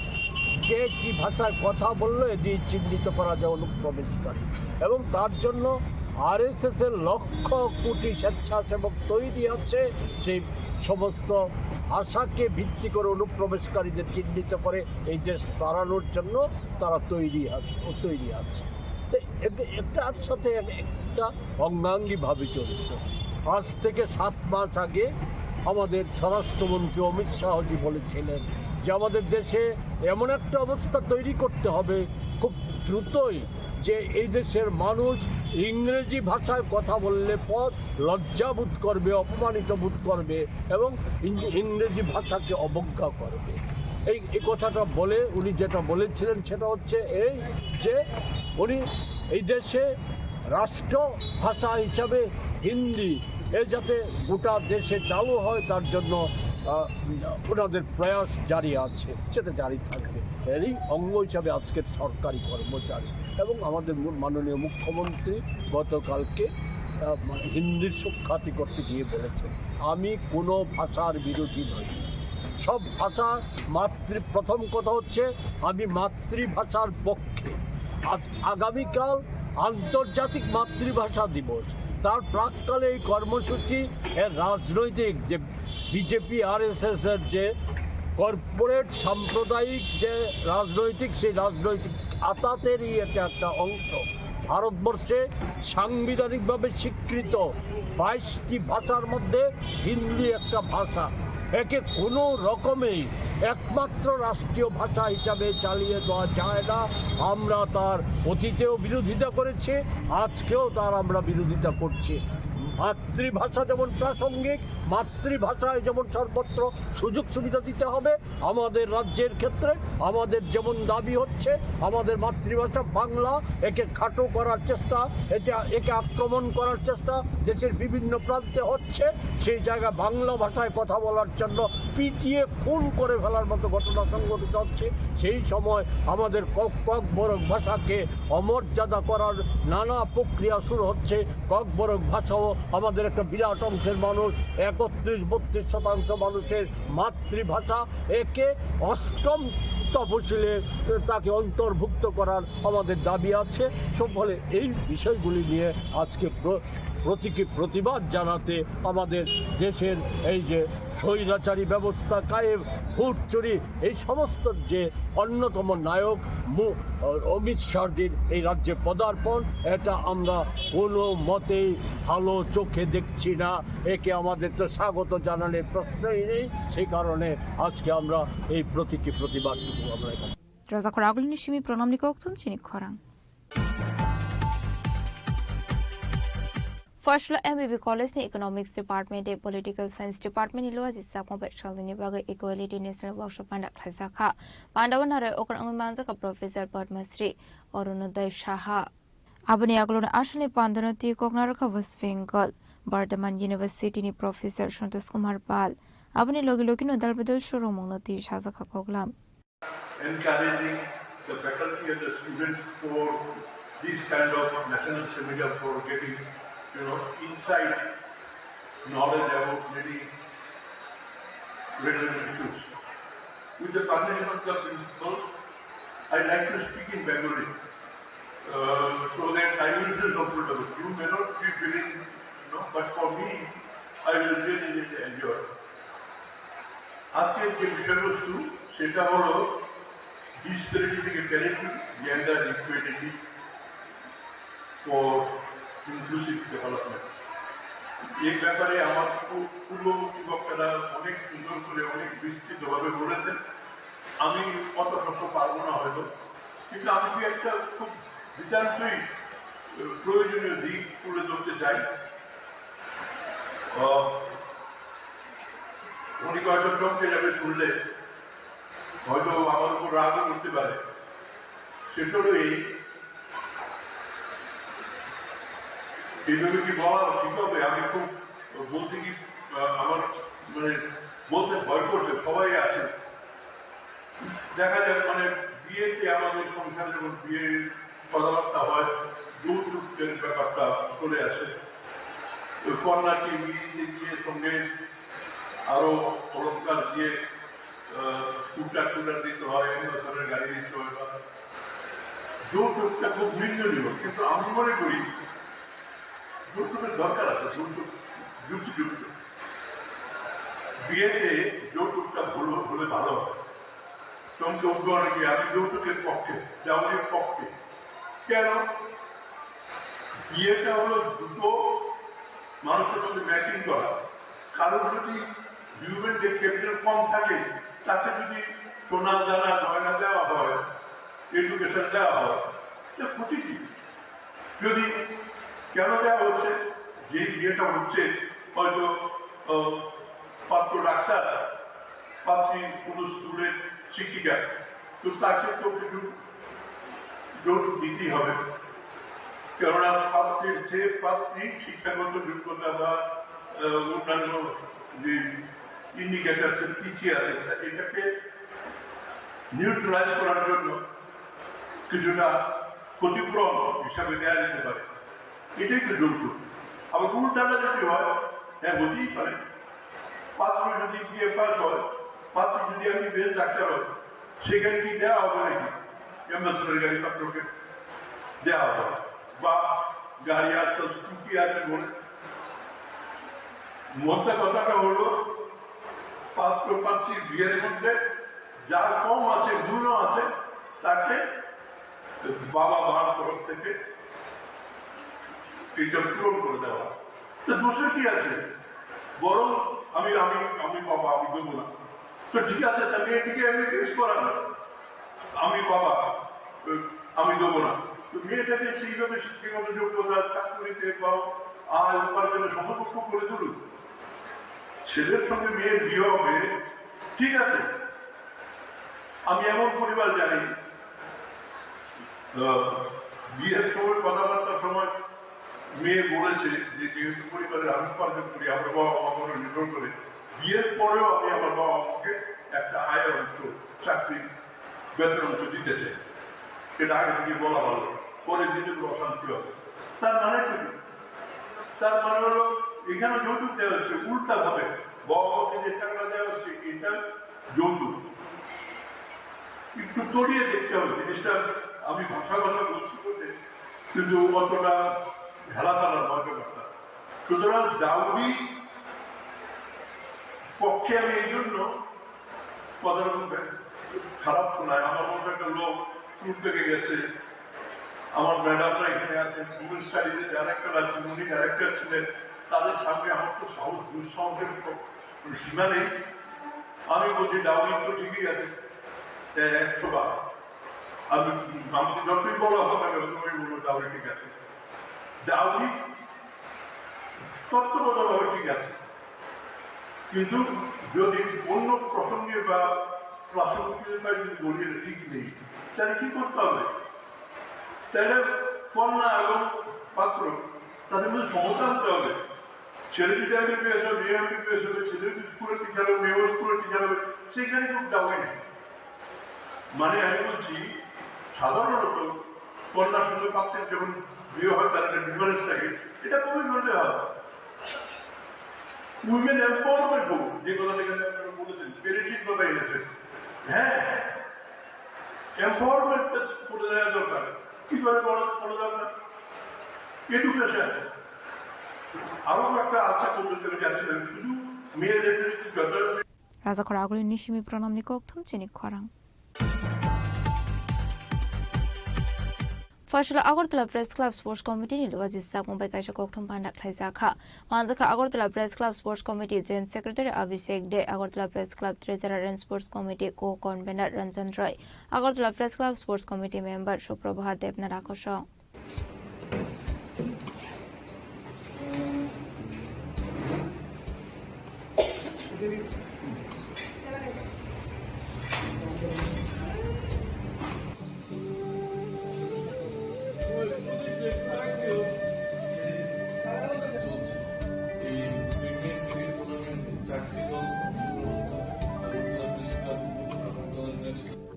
কে কি ভাষায় কথা বললো, এটি চিহ্নিত করা যায় অনুপ্রবেশকারী। এবং তার জন্য আরএসএস এর লক্ষ কোটি স্বেচ্ছাসেবক তৈরি আছে, সেই সমস্ত ভাষাকে ভিত্তি করে অনুপ্রবেশকারীদের চিহ্নিত করে এই দেশ তাড়ানোর জন্য তারা তৈরি আছে, তৈরি আছে। তো এতে, এটার সাথে এক-, একটা অঙ্গাঙ্গিভাবে জড়িত। আজ থেকে সাত মাস আগে আমাদের স্বরাষ্ট্রমন্ত্রী অমিত শাহজি বলেছিলেন যে আমাদের দেশে এমন একটা অবস্থা তৈরি করতে হবে খুব দ্রুতই, যে এই দেশের মানুষ ইংরেজি ভাষায় কথা বললে পর লজ্জাবোধ করবে, অপমানিত বোধ করবে এবং ইং-, ইংরেজি ভাষাকে অবজ্ঞা করবে। এই, এই কথাটা বলে উনি যেটা বলেছিলেন সেটা হচ্ছে এই যে উনি এই দেশে রাষ্ট্র ভাষা হিসাবে হিন্দি এ যাতে গোটা দেশে চালু হয়, তার জন্য, আহ, ওনাদের প্রয়াস জারি আছে, সেটা জারি থাকবে। এরই অঙ্গ হিসাবে আজকের সরকারি কর্মচারী এবং আমাদের মু-, মাননীয় মুখ্যমন্ত্রী গতকালকে, আহ, মানে হিন্দির সুখ্যাতি করতে গিয়ে বলেছেন, "আমি কোনো ভাষার বিরোধী নই, সব ভাষা মাতৃ-, প্রথম কথা হচ্ছে আমি মাতৃভাষার পক্ষে।" আজ, আগামীকাল আন্তর্জাতিক মাতৃভাষা দিবস, তার প্রাক্কালে এই কর্মসূচি এর রাজনৈতিক যে বিজেপি আরএসএস এর যে কর্পোরেট সাম্প্রদায়িক যে রাজনৈতিক, সেই রাজনৈতিক আতাতেরই এটা একটা অংশ। ভারতবর্ষে সাংবিধানিকভাবে স্বীকৃত বাইশটি ভাষার মধ্যে হিন্দি একটা ভাষা। একে কোনো রকমেই একমাত্র রাষ্ট্রীয় ভাষা হিসাবে চালিয়ে দেওয়া যায় না। আমরা তার অতীতেও বিরোধিতা করেছি, আজকেও তার আমরা বিরোধিতা করছি। মাতৃভাষা যেমন প্রাসঙ্গিক, মাতৃভাষায় যেমন সর্বত্র সুযোগ সুবিধা দিতে হবে। আমাদের রাজ্যের ক্ষেত্রে আমাদের যেমন দাবি হচ্ছে, আমাদের মাতৃভাষা বাংলা, একে খাটো করার চেষ্টা, এটা, একে আক্রমণ করার চেষ্টা দেশের বিভিন্ন প্রান্তে হচ্ছে। সেই জায়গায় বাংলা ভাষায় কথা বলার জন্য পিটিয়ে খুন করে ফেলার মতো ঘটনা সংঘটিত হচ্ছে। সেই সময় আমাদের কক-, ককবরক ভাষাকে অমর্যাদা করার নানা প্রক্রিয়া শুরু হচ্ছে। ককবরক ভাষাও আমাদের একটা বিরাট অংশের মানুষ, একত্রিশ বত্রিশ শতাংশ মানুষের মাতৃভাষা, একে অষ্টম তফসিলে তাকে অন্তর্ভুক্ত করার আমাদের দাবি আছে। সব ফলে এই বিষয়গুলি নিয়ে আজকে প্র-, প্রতীকী প্রতিবাদ জানাতে আমাদের দেশের এই যে স্বৈরাচারী ব্যবস্থা কায়েম, ভোট চুরি, এই সমস্ত যে অন্যতম নায়ক মু-, অমিত শাহজির এই রাজ্যে পদার্পণ, এটা আমরা কোনো মতেই ভালো চোখে দেখছি না। একে আমাদের তো স্বাগত জানানোর প্রশ্নই নেই। সেই কারণে আজকে আমরা এই প্রতীকী প্রতিবাদটুকু আমরা এখানে Rojakhor agulini simi pranamni kokthum chini khorang. Phaslo M B B College ni Economics Department tei Political Science Department ni luaji chapma bai salnini bagwi Equality National Workshop panda khlaijak kha. Panda o narai okra wngwi manjak kha Professor Padma Shri Arunodoy Saha. Aboni yagulo no aswkni pandano twi kok narwkha West Bengal Bardhaman University ni Professor Santosh Kumar Pal. Aboni logi logi no dal bedal surungmung no twi sajak kha koklam. Encouraging the faculty and the students for this kind of national seminar for getting, you know, insight, knowledge about many relevant issues. With the permission of the principal, I'd like to speak in Bengali, uh, so that I will feel comfortable. You may not be feeling, you know, but for me, I will really, really enjoy. আজকের যে বিষয়বস্তু, সেটা হলো disparity থেকে parity, gender equality, for inclusive development। এই ব্যাপারে আমার পূ-, পূর্ববর্তী বক্তারা অনেক সুন্দর করে, অনেক বিস্তৃতভাবে বলেছেন। আমি অত শত পারবো না হয়তো, কিন্তু আমি কি একটা খুব নিতান্তই, আহ, প্রয়োজনীয় দিক তুলে ধরতে চাই। আহ, অনেকে হয়তো চমকে যাবে শুনলে, হয়তো আমার উপর রাগও করতে পারে। সেটা হলো এই, এইভাবে কি বলা ঠিক হবে? আমি খুব বলতে কি, আহ, আমার মানে বলতে ভয় করছে, সবাই আছে। দেখা যায় মানে বিয়েতে আমাদের সংসারে যখন বিয়ে কথাবার্তা হয়, যৌতুকের ব্যাপারটা চলে আসে। ওই কন্যাকে বিয়ে দিতে গিয়ে সঙ্গে আরো অলংকার দিয়ে, আহ, স্কুটার টুটার দিতে হয়, অ্যাম্বাসেডর গাড়ি দিতে হয় বা যৌতুকটা খুব নিন্দনীয়, কিন্তু আমি মনে করি যৌতুকের দরকার আছে, যৌতুক যুক্তিযুক্ত। বিয়েতে যৌতুকটা ভুল হলে ভালো হয়। চমকে উঠবে অনেকে, "আমি যৌতুকের পক্ষে, ডাউরির পক্ষে।" কেন? বিয়েটা হলো দুটো মানুষের মধ্যে ম্যাচিং করা। কারোর যদি হিউম্যান ক্যাপিটাল কম থাকে, তাকে যদি সোনা দানা গয়না দেওয়া হয়, এডুকেশন দেওয়া হয়, এটা ক্ষতি কি? যদি কেন দেওয়া হচ্ছে? যে বিয়েটা হচ্ছে হয়তো, আহ, পাত্র ডাক্তার, পাত্রী কোনো স্কুলের শিক্ষিকা, তো তাকে তো কিছু যৌতুক দিতেই হবে। কেননা পাত্রীর, যে পাত্রী শিক্ষাগত যোগ্যতা বা, আহ, অন্যান্য যে ইন্ডিকেটার্স পিছিয়ে আছে, তা এটাকে নিউট্রালাইজ করার জন্য কিছুটা ক্ষতিপূরণ হিসাবে দেওয়া যেতে পারে। এটাই তো যৌতুক। আবার উল্টাটা যদি হয়, হ্যাঁ, হতেই পারে। পাত্র যদি বিএ পাস হয়, পাত্রী যদি এমবিবিএস ডাক্তার হয়, সেখানে কি দেওয়া হবে নাকি অ্যাম্বাসেডর গাড়ি পাত্রকে? দেওয়া হবে। বা গাড়ি আজকাল স্কুটি আছে বলে। মধ্যে কথাটা হলো, পাত্র পাত্রীর বিয়ের মধ্যে যার কম আছে, মূল্য আছে, তাকে বাবা মার তরফ থেকে এটা পূরণ করে দেওয়া। তো দোষের কি আছে? বরং আমি, আমি, আমি বাবা, আমি দেবো না। তো ঠিক আছে, তাহলে এদিকে আমি ফিক্স করান, আমি বাবা, আমি দেবো না। তো মেয়েটাকে সেইভাবে শিক্ষাগত যোগ্যতা, চাকরিতে বা আয় উপার্জনে সমকক্ষ করে তুলুন। ছেলের সঙ্গে মেয়ের বিয়ে হবে, ঠিক আছে। আমি এমন পরিবার জানি, আহ, বিয়ের সময়, কথাবার্তার সময় মেয়ে বলেছে যে, "যেহেতু পরিবারের আমি উপার্জন করি, আমার বাবা মা আমার উপর নির্ভর করে, বিয়ের পরেও আমি আমার বাবা মাকে একটা আয়ের অংশ, চাকরি, বেতন অংশ দিতে চাই।" এটা আগে থেকে বলা ভালো, পরে দিতে কোনো অশান্তি হবে। তার মানে কি? তার মানে হলো, এখানে যৌতুক দেওয়া হচ্ছে উল্টা ভাবে। বাবা মাকে যে টাকাটা দেওয়া হচ্ছে, এটা যৌতুক। একটু তলিয়ে দেখতে হবে জিনিসটা। আমি ভাষা ভাষা বলছি বটে, কিন্তু অতটা ঢালাপালা নয় ব্যাপারটা। সুতরাং ডাউরি পক্ষে আমি এই জন্য কথাটা খুব খারাপ শোনায়। আমার মতো একটা লোক ট্যুর থেকে গেছে, আমার ম্যাডামরা এখানে আছেন, উইমেন স্টাডিজের ডাইরেক্টর আছেন, উনি ডাইরেক্টর ছিলেন, তাদের সামনে আমার তো সাহস, দুঃসাহসের কোনো সীমা নেই। আমি বলছি, "ডাউরি তো ঠিকই আছে, এ, একশো বার।" আমি, আমাকে যতই বলা হোক, আমি ওই বলবো, "ডাউরি ঠিক আছে।" ডাউরি তত্ত্বগতভাবে ঠিক আছে, কিন্তু যদি অন্য প্রসঙ্গে বা প্রাসঙ্গিকতায় যদি বলি এটা ঠিক নেই, তাহলে কি করতে হবে? তাহলে কন্যা এবং পাত্র তাদের মধ্যে সমতা আনতে হবে। ছেলে যদি এমবিবিএস হয়, মেয়ে এমবিবিএস হবে, ছেলে যদি স্কুলের টিচার হবে, মেয়েও স্কুলের টিচার হবে, সেখানে কোনো দাবি নেই। মানে আমি বলছি, সাধারণত কন্যার সঙ্গে পাত্রের যখন বিয়ে হয়, তার একটা ডিফারেন্স থাকে, এটা কমই করলে হয়। উইমেন এম্পাওয়ারমেন্ট হোক, যে কথাটা এখানে আপনারা বলেছেন, প্যারিটির কথা এনেছেন, হ্যাঁ, এম্পাওয়ারমেন্টটা করে দেওয়া দরকার। কিভাবে করা, করা দরকার? এডুকেশন। আরো একটা আছে পদ্ধতি, আমি জানি না, শুধু মেয়েদের যত Rajakhor agulini simi pranamni kokthum chini khorang. Phaisalo Agartala Press Club Sports Committee ni luwa jisakmung bai kaisa kokthum panda khlaijak kha. Manjakha Agartala Press Club Sports Committee Joint Secretary Abhishek De, Agartala Press Club Treasurer and Sports Committee Co-Convener Ranjan Roy, Agartala Press Club Sports Committee Member Suprabha Debnath Rakosong.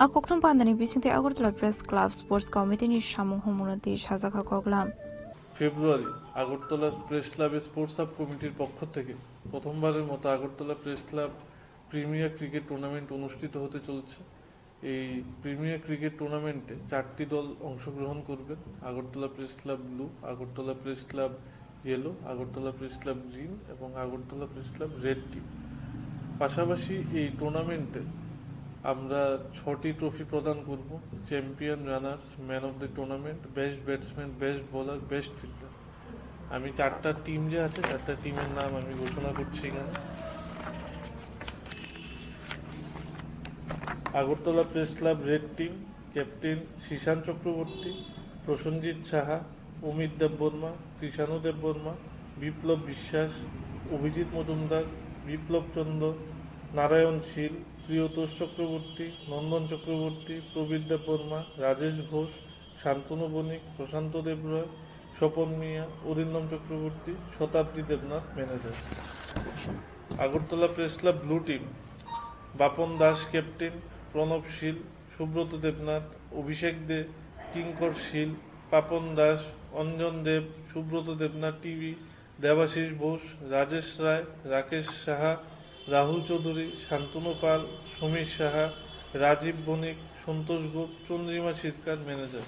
A kokthum pandani bisingtwi Agartala Press Club Sports Committee ni samung humungno twi sajak kha koklam. February, Agartala Press Club Sports Sub Committee-র পক্ষ থেকে প্রথমবারের মতো Agartala press club premier cricket tournament অনুষ্ঠিত হতে চলেছে। এই premier cricket টুর্নামেন্টে চারটি দল অংশগ্রহণ করবেন: Agartala press club blue, Agartala press club yellow, Agartala press club green এবং Agartala press club red team. পাশাপাশি এই টুর্নামেন্টে আমরা ছটি ট্রফি প্রদান করব: champion, runners, man of the tournament, best batsman, best bowler, best fielder. আমি চারটা টিম যে আছে, চারটা টিমের নাম আমি ঘোষণা করছি এখানে। Agartala press club red team, captain শীশান চক্রবর্তী, প্রসেনজিৎ সাহা, অমিত দেববর্মা, কৃষাণু দেববর্মা, বিপ্লব বিশ্বাস, অভিজিৎ মজুমদার, বিপ্লব চন্দ্র, নারায়ণ শীল, প্রিয়তোষ চক্রবর্তী, নন্দন চক্রবর্তী, প্রবীর দেববর্মা, রাজেশ ঘোষ, শান্তনু বণিক, প্রশান্ত দেবরায়, স্বপন মিয়া, Arindam Chakraborty, Shatabdi Debnath, manager. Agartala press club blue team, Bapan Das captain, Pranab Shil, Subrata Debnath, Abhishek De, Kinkar Shil, Papan Das, Anjan Deb, Subrata Debnath TV, Debashis Bose, Rajesh Roy, Rakesh Saha, Rahul Chowdhury, Santanu Pal, Samir Saha, Rajib Banik, Santosh Gope, Chandrima Sircar, manager.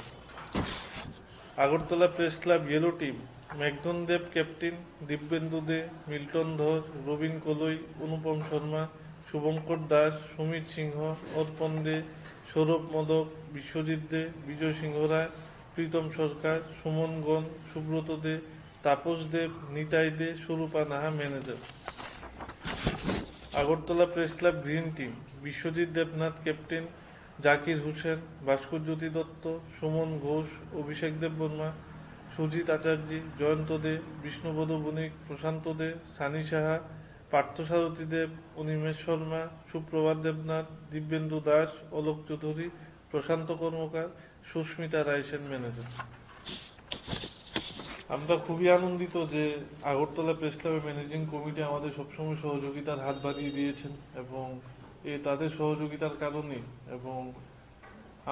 Agartala press club yellow team, Meghdan Deb captain, Dibyendu De, Milton Dhar, Robin কলই, অনুপম শর্মা, শুভঙ্কর দাস, সুমিত সিংহ, অর্পণ দে, সৌরভ মোদক, বিশ্বজিৎ দে, বিজয় সিংহ রায়, প্রীতম Sarkar, Suman Gan, Subrata De, Tapas Deb, Nitai De, Swarupa Naha, manager. Agartala press club green team, Biswajit Debnath captain, Zakir Hossain, Bhaskar Jyoti Dutta, Suman Ghosh, Abhishek Debbarma, Sujit Acharya, Jayanta De, Bishnupada Banik, Prashanta De, Sunny Saha, Parthasarathi Deb, Animesh Sharma, Suprabhat Debnath, Dibyendu Das, Alok Chowdhury, Prashanta Karmakar, Susmita Raisen, manager. আমরা খুবই আনন্দিত যে আগরতলা প্রেস ক্লাবের ম্যানেজিং কমিটি আমাদের সবসময় সহযোগিতার হাত বাড়িয়ে দিয়েছেন এবং এ তাদের সহযোগিতার কারণে এবং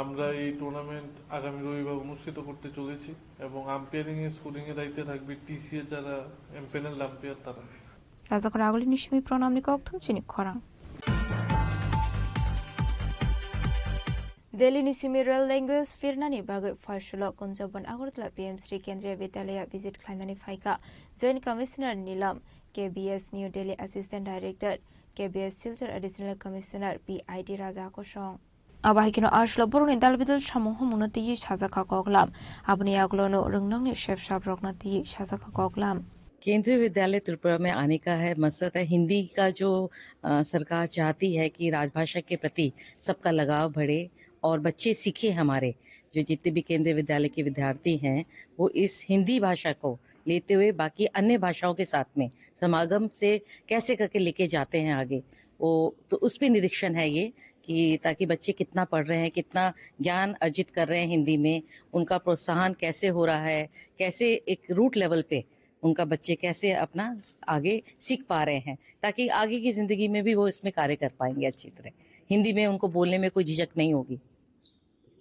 আমরা এই টুর্নামেন্ট আগামী রবিবার অনুষ্ঠিত করতে চলেছি এবং আম্পায়ারিং এ স্কোরিং এ দায়িত্বে থাকবে টিসিএ যারা এমপ্যানেলড আম্পায়ার তারা। Rajakhor agulini simi pranamni kokthum chini khorang. Delhi ni simi real language phirnani bagwi phaisalo Kunjabon Agartala P M Shri Kendriya Vidyalaya visit khlainani phaikha Joint Commissioner Nilam, K B S New Delhi Assistant Director, K B S Silchar Additional Commissioner P I T Raja Kosong. Abo hai kheno aswk borokni dal bidal samung humungno twiwi sajak kha koklam. Aboni yagulono rwngnokni sep sap rokno twiwi sajak kha koklam. केंद्रीय विद्यालय त्रिपुरा में आने का है मकसद है हिंदी का जो अ, सरकार चाहती है कि राजभाषा के प्रति सबका लगाव बढ़े और बच्चे सीखें हमारे, जो जितने भी केंद्रीय विद्यालय के विद्यार्थी हैं, वो इस हिंदी भाषा को लेते हुए बाकी अन्य भाषाओं के साथ में समागम से कैसे करके लेके जाते हैं आगे, वो तो उस पे निरीक्षण है ये कि ताकि बच्चे कितना पढ़ रहे हैं, कितना ज्ञान अर्जित कर रहे हैं हिंदी में, उनका प्रोत्साहन कैसे हो रहा है, कैसे एक रूट लेवल पे उनका बच्चे कैसे अपना आगे सीख पा रहे हैं, ताकि आगे की जिंदगी में भी वो इसमें कार्य कर पाएंगे अच्छी तरह। हिंदी में उनको बोलने में कोई झिझक नहीं होगी।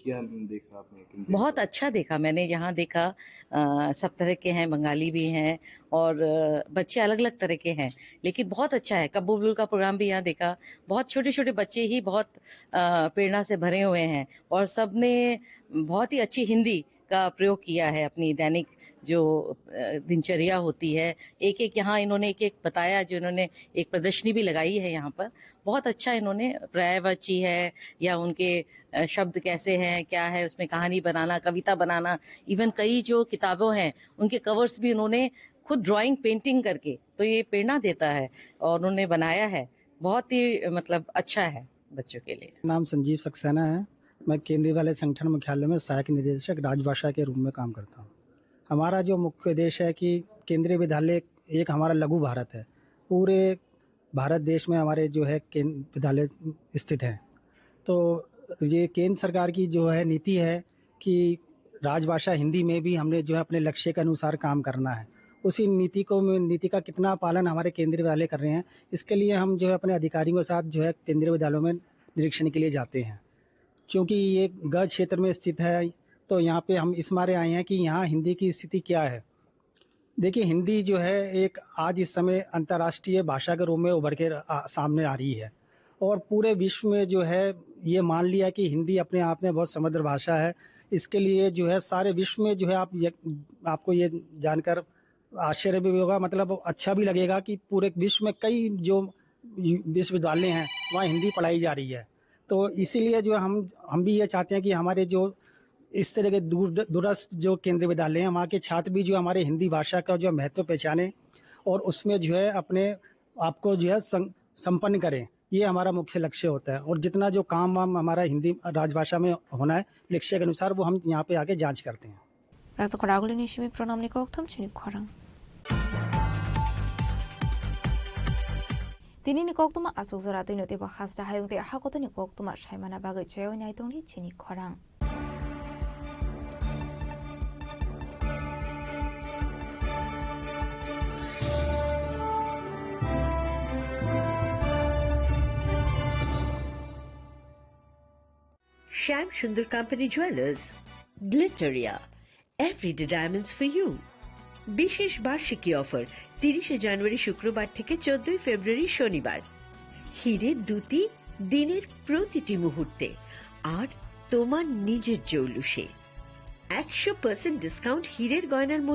क्या देखा आपने? किन बहुत अच्छा देखा मैंने, यहाँ देखा, अ, सब तरह के हैं, बंगाली भी हैं और, अ, बच्चे अलग-अलग तरह के हैं, लेकिन बहुत अच्छा है। कब्बू बुलबुल का प्रोग्राम भी यहाँ देखा, बहुत छोटे-छोटे बच्चे ही बहुत, अ, प्रेरणा से भरे हुए हैं और सबने बहुत ही अच्छी हिंदी का प्रयोग किया है अपनी दैनिक जो, अ, दिनचर्या होती है, एक-एक यहाँ इन्होंने एक-एक बताया, जो इन्होंने एक प्रदर्शनी भी लगाई है यहाँ पर। बहुत अच्छा इन्होंने पर्यायवाची है या उनके, अ, शब्द कैसे हैं, क्या है, उसमें कहानी बनाना, कविता बनाना, even कई जो किताबों हैं, उनके covers भी उन्होंने खुद drawing, painting करके, तो ये प्रेरणा देता है और उन्होंने बनाया है, बहुत ही, मतलब, अच्छा है बच्चों के लिए। नाम संजीव सक्सेना है। मैं केंद्रीय विद्यालय संगठन मुख्यालय में सहायक निदेशक राजभाषा के रूप में काम करता हूँ। हमारा जो मुख्य उद्देश्य है कि केंद्रीय विद्यालय एक हमारा लघु भारत है। पूरे भारत देश में हमारे जो है केंद्र विद्यालय स्थित हैं। तो ये केंद्र सरकार की जो है नीति है कि राजभाषा हिंदी में भी हमने जो है अपने लक्ष्य के अनुसार काम करना है। उसी नीति को, नीति का कितना पालन हमारे केंद्रीय विद्यालय कर रहे हैं, इसके लिए हम जो है अपने अधिकारियों के साथ जो है केंद्रीय विद्यालयों में निरीक्षण के लिए जाते हैं। क्योंकि ये गज क्षेत्र में स्थित है, तो यहाँ पे हम इस मारे आए हैं कि यहाँ हिंदी की स्थिति क्या है। देखिए, हिंदी जो है एक आज इस समय अंतर्राष्ट्रीय भाषा के रूप में उभर के आ, सामने आ रही है और पूरे विश्व में जो है ये मान लिया कि हिंदी अपने आप में बहुत समृद्ध भाषा है। इसके लिए जो है सारे विश्व में जो है आप ये, आपको ये जानकर आश्चर्य भी होगा, मतलब अच्छा भी लगेगा कि पूरे विश्व में कई जो विश्वविद्यालय हैं वहाँ हिंदी पढ़ाई जा रही है। तो इसीलिए जो हम हम भी ये चाहते हैं कि हमारे जो इस तरह के दूर दूरस्थ जो केंद्रीय विद्यालय हैं वहाँ के छात्र भी जो हमारे हिंदी भाषा का जो महत्व पहचाने और उसमें जो है अपने आप को जो है सं, संपन्न करें, ये हमारा मुख्य लक्ष्य होता है। और जितना जो काम वाम हमारा हिंदी राजभाषा में होना है लक्ष्य के अनुसार, वो हम यहाँ पे आके जांच करते हैं। Rajak khorang agulini simi pranamni koktham chini khorang. Tinini koktwma aswk jora twino teibo hasta hayung tei hakotoni koktwma saimana bagwi chaywi naitongni chini khorang. Shyam Sundar Company Jewelers, Glitteria, everyday diamonds for you. বিশেষ বার্ষিকী অফার, তিরিশে জানুয়ারি শুক্রবার থেকে চোদ্দই ফেব্রুয়ারি শনিবার। হিরে দুটি দিনের প্রতিটি মুহূর্তে, আর তোমার নিজের জৌলুসে। একশো পার্সেন্ট ডিসকাউন্ট হিরের গয়নার মধ্যে